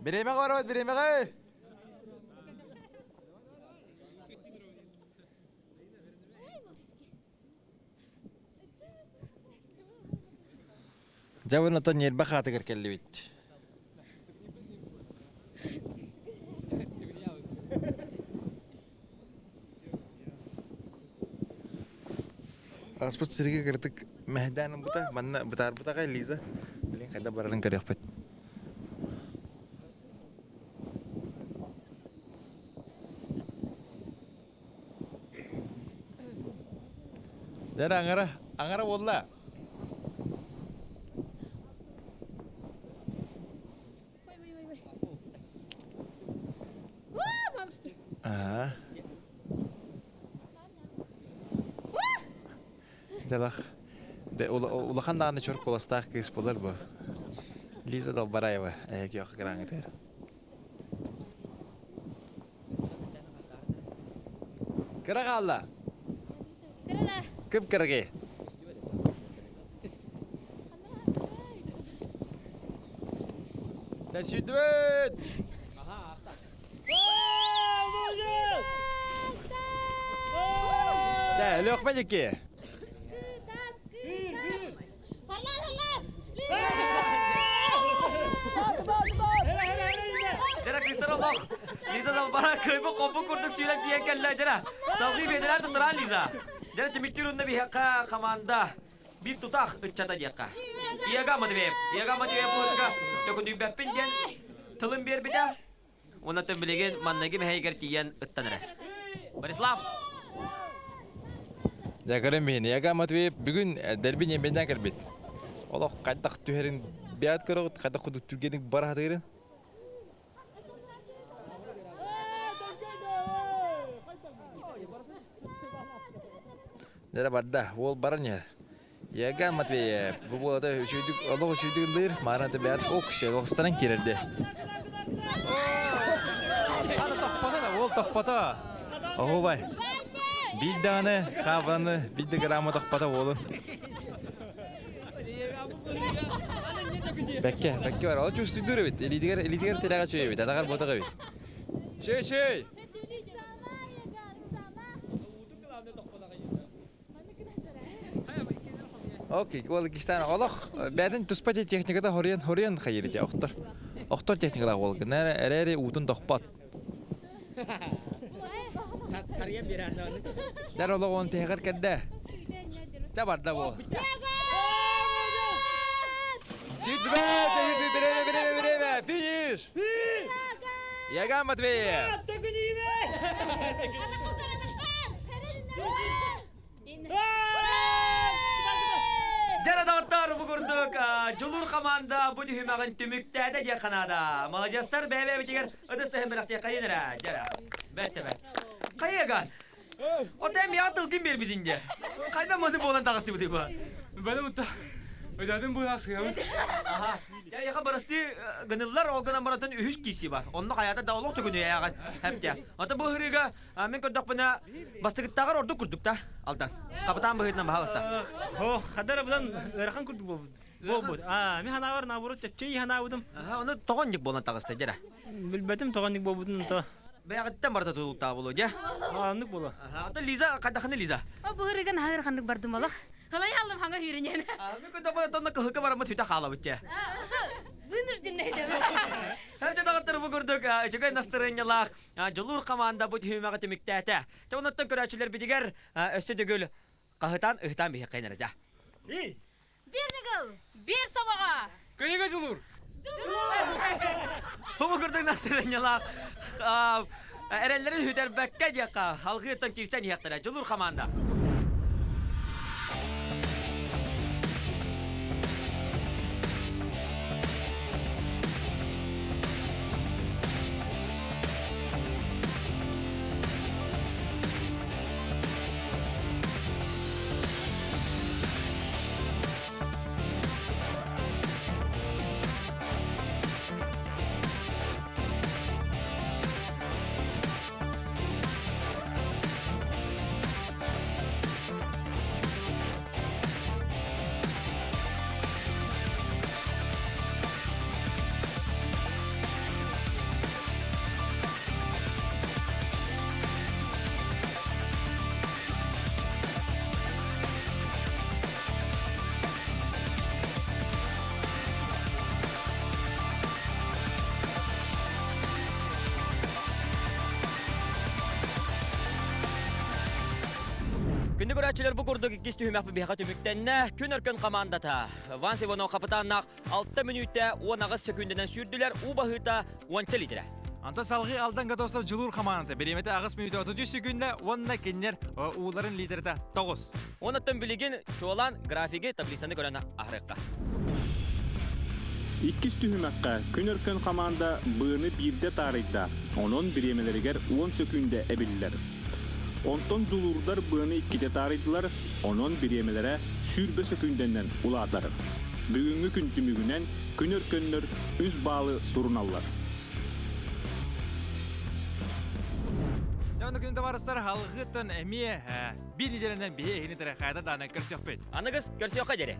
Бириэмэҕэ барабыт, бириэмэҕэ! Дьэ, онтон ньиэрбэ хаатыгар кэллибит. Ааспыт сиргэ кыратык мэһэйдээн ылбыта, манна бытаарбыта аҕай Лиза. Билигин хайдах барарын көрүөхпүт. Дьэ, аҥара, аҥара буолла. Аа. Дьалах. Улахан даҕаны чор куоластаах кыыс буолар бу. Лиза Далбараева эһиги граҥытыгар. Кыра хаалла. Кып кырагы. Сүйдүбүт! Чэ, өлүөхпэ дики. Дьара кыыстар олох Лиза Далбара кыайбы хоппу курдук сүүрэн тиийэн кэллэ дьара. Салгыы биэдэрэ туттаран Лиза. Дьара түмүктүүр унна биһиэхэ команда биир тутаах ыччата диэххэ. Иага Матвеев. Иага Матвеев быһыыга төкүнүйбэппин диэн тылын биэрбитэ. Уонна билигин манныгы мэһэйгэр тиийэн ыттан эрэр. Борислав! Дьэ, мин Яга Матвеев бүгүн дэрби ньэмбэннээн кэлбит. Олох хайдах түһэрин бэйэт көрөҕүт, хайдах курдук түргэнник бара сатыырын. Дьэ барда, уол баран иһэр. Яга Матвеев бу буолата үчүгдүк олох үчүгдүк ыллыыр, маана бэйэт ок оҕустаран киирэрди. Ата тохпото да, уол тохпото. Оһуобай. Биир даҕаны хаабаны, биир да грамма тохпото уолун. Бэкке, бэкке бар. Ол чувствуйдуур эбит. Илиитигэр, илиитигэр тилэҕэ үчүгэй эбит, атаҕар ботох эбит. Шей, шей! Окей, ол иккистээн олох бэйэтин туспа техниката хоруйан хоруйан хайыр ити охтор. Охтор техникалаах уол гына эрээри уутун тохпот. Дэр олох он тиһэҕэр кэрдэ. Ча барда бу. Сүүрдүбэт, время, время, время, финиш! Яган Матвеев! Дьэ, доҕоттоор, бу курдук Дьулуур хамаанда бу түһүмэҕин түмүктээтэ диэххэ наада. Маладьыастар бэйэ-бэйэбитигэр ытыс таһын бэлэхтиэххэйин эрэ. Дьэ, бэрт да бэрт. Хайыган? Ота эмиэ тылгын биэрбитин дьэ. Хайда маны буолан таҕыстыбытый бу? Бэлэм утта. Өйдөөтүм бу сыһабын. Аха. Дьэ, яха барасты гыныллар, ол гынан барантан үһүс киси бар. Онно хайата да олох түгүнү яган хэптэ. Ата бу хырыга мин көрдөхпүнэ бастыгыттааҕар ордук курдук та Алдан. Капитан быһыытынан баһалыста. Ох, хадара будан ыарахан курдук буолбут. Буолбут. Аа, мин ханаабар наоборот чэпчэи ханаабытым. Аха, ону тоҕонньук буолан таҕыста дьэрэ. Билбэтим тоҕонньук буолбутун то. Бэйэҕиттэн барыта тутулуктаах буолуо дьэ. Аа, оннук буолуо. Аха, оттон Лиза хайдахыны Лиза? О, быһырыган аһыыр ханнык бардым олох. Халай аллым хаҥа хүүрүнен. Мен көтөбө тонна кыһыкка бараммыт хүтэ хаалабыт дьэ. Вынужденный Хәче дагаттар бу курдук үчүгэй настырыанньалаах Дьулуур команда бу түһүмэҕи түмүктээтэ. Чэ оннуттан көрөөччүлэр битигэр өссө төгүл хаһытаан ыһытаан биһиэххэ эрэ дьа. Бир ньыгыл, бир сомоҕо. Кыйыга дьулуур. Бу курдук настырыанньалаах эрэллэрин сүтэрбэккэ диэххэ алгыыттан киирсэн иһиэхтэрэ Дьулуур команда. Күндү көрөөччүлэр бу курдук иккис түһүмэх биһиэхэ түмүктэннэ. Күн өркөн командата Ван Иванов хапытааннаах 6 мүнүүтэ 18 сөкүүндэнэн сүүрдүлэр, уу баһыыта уонча литрэ. Онтон салгыы Алдан Готовцев Дьулуур хамаандата бириэмэтэ 8 мүнүүтэ 33 секүндэ уонна кинилэр ууларын литрэтэ 9. Онуттан билигин чуолаан графиги таблицаны көрөн аһарыахха. Иккис түһүмэххэ Күн Өркөн хамаанда быаны биирдэ таарыйда, онон бириэмэлэригэр 10 сөкүүндэ эбиллэр. Онтон дьулуурдар быаны иккитэ таарыйдылар, онон бириэмэлэрэ 20 сөкүүндэнэн улаатар. Бүгүҥҥү күн түмүгүнэн Күн Өркөннөр үс баалы суруналлар. Дьэ, онно күн табаарыстар халгыттан эмиэ биир неделянан биһи эһини тара хайда даана көрсөхпүт. Аныгыс көрсүөххэ диэри.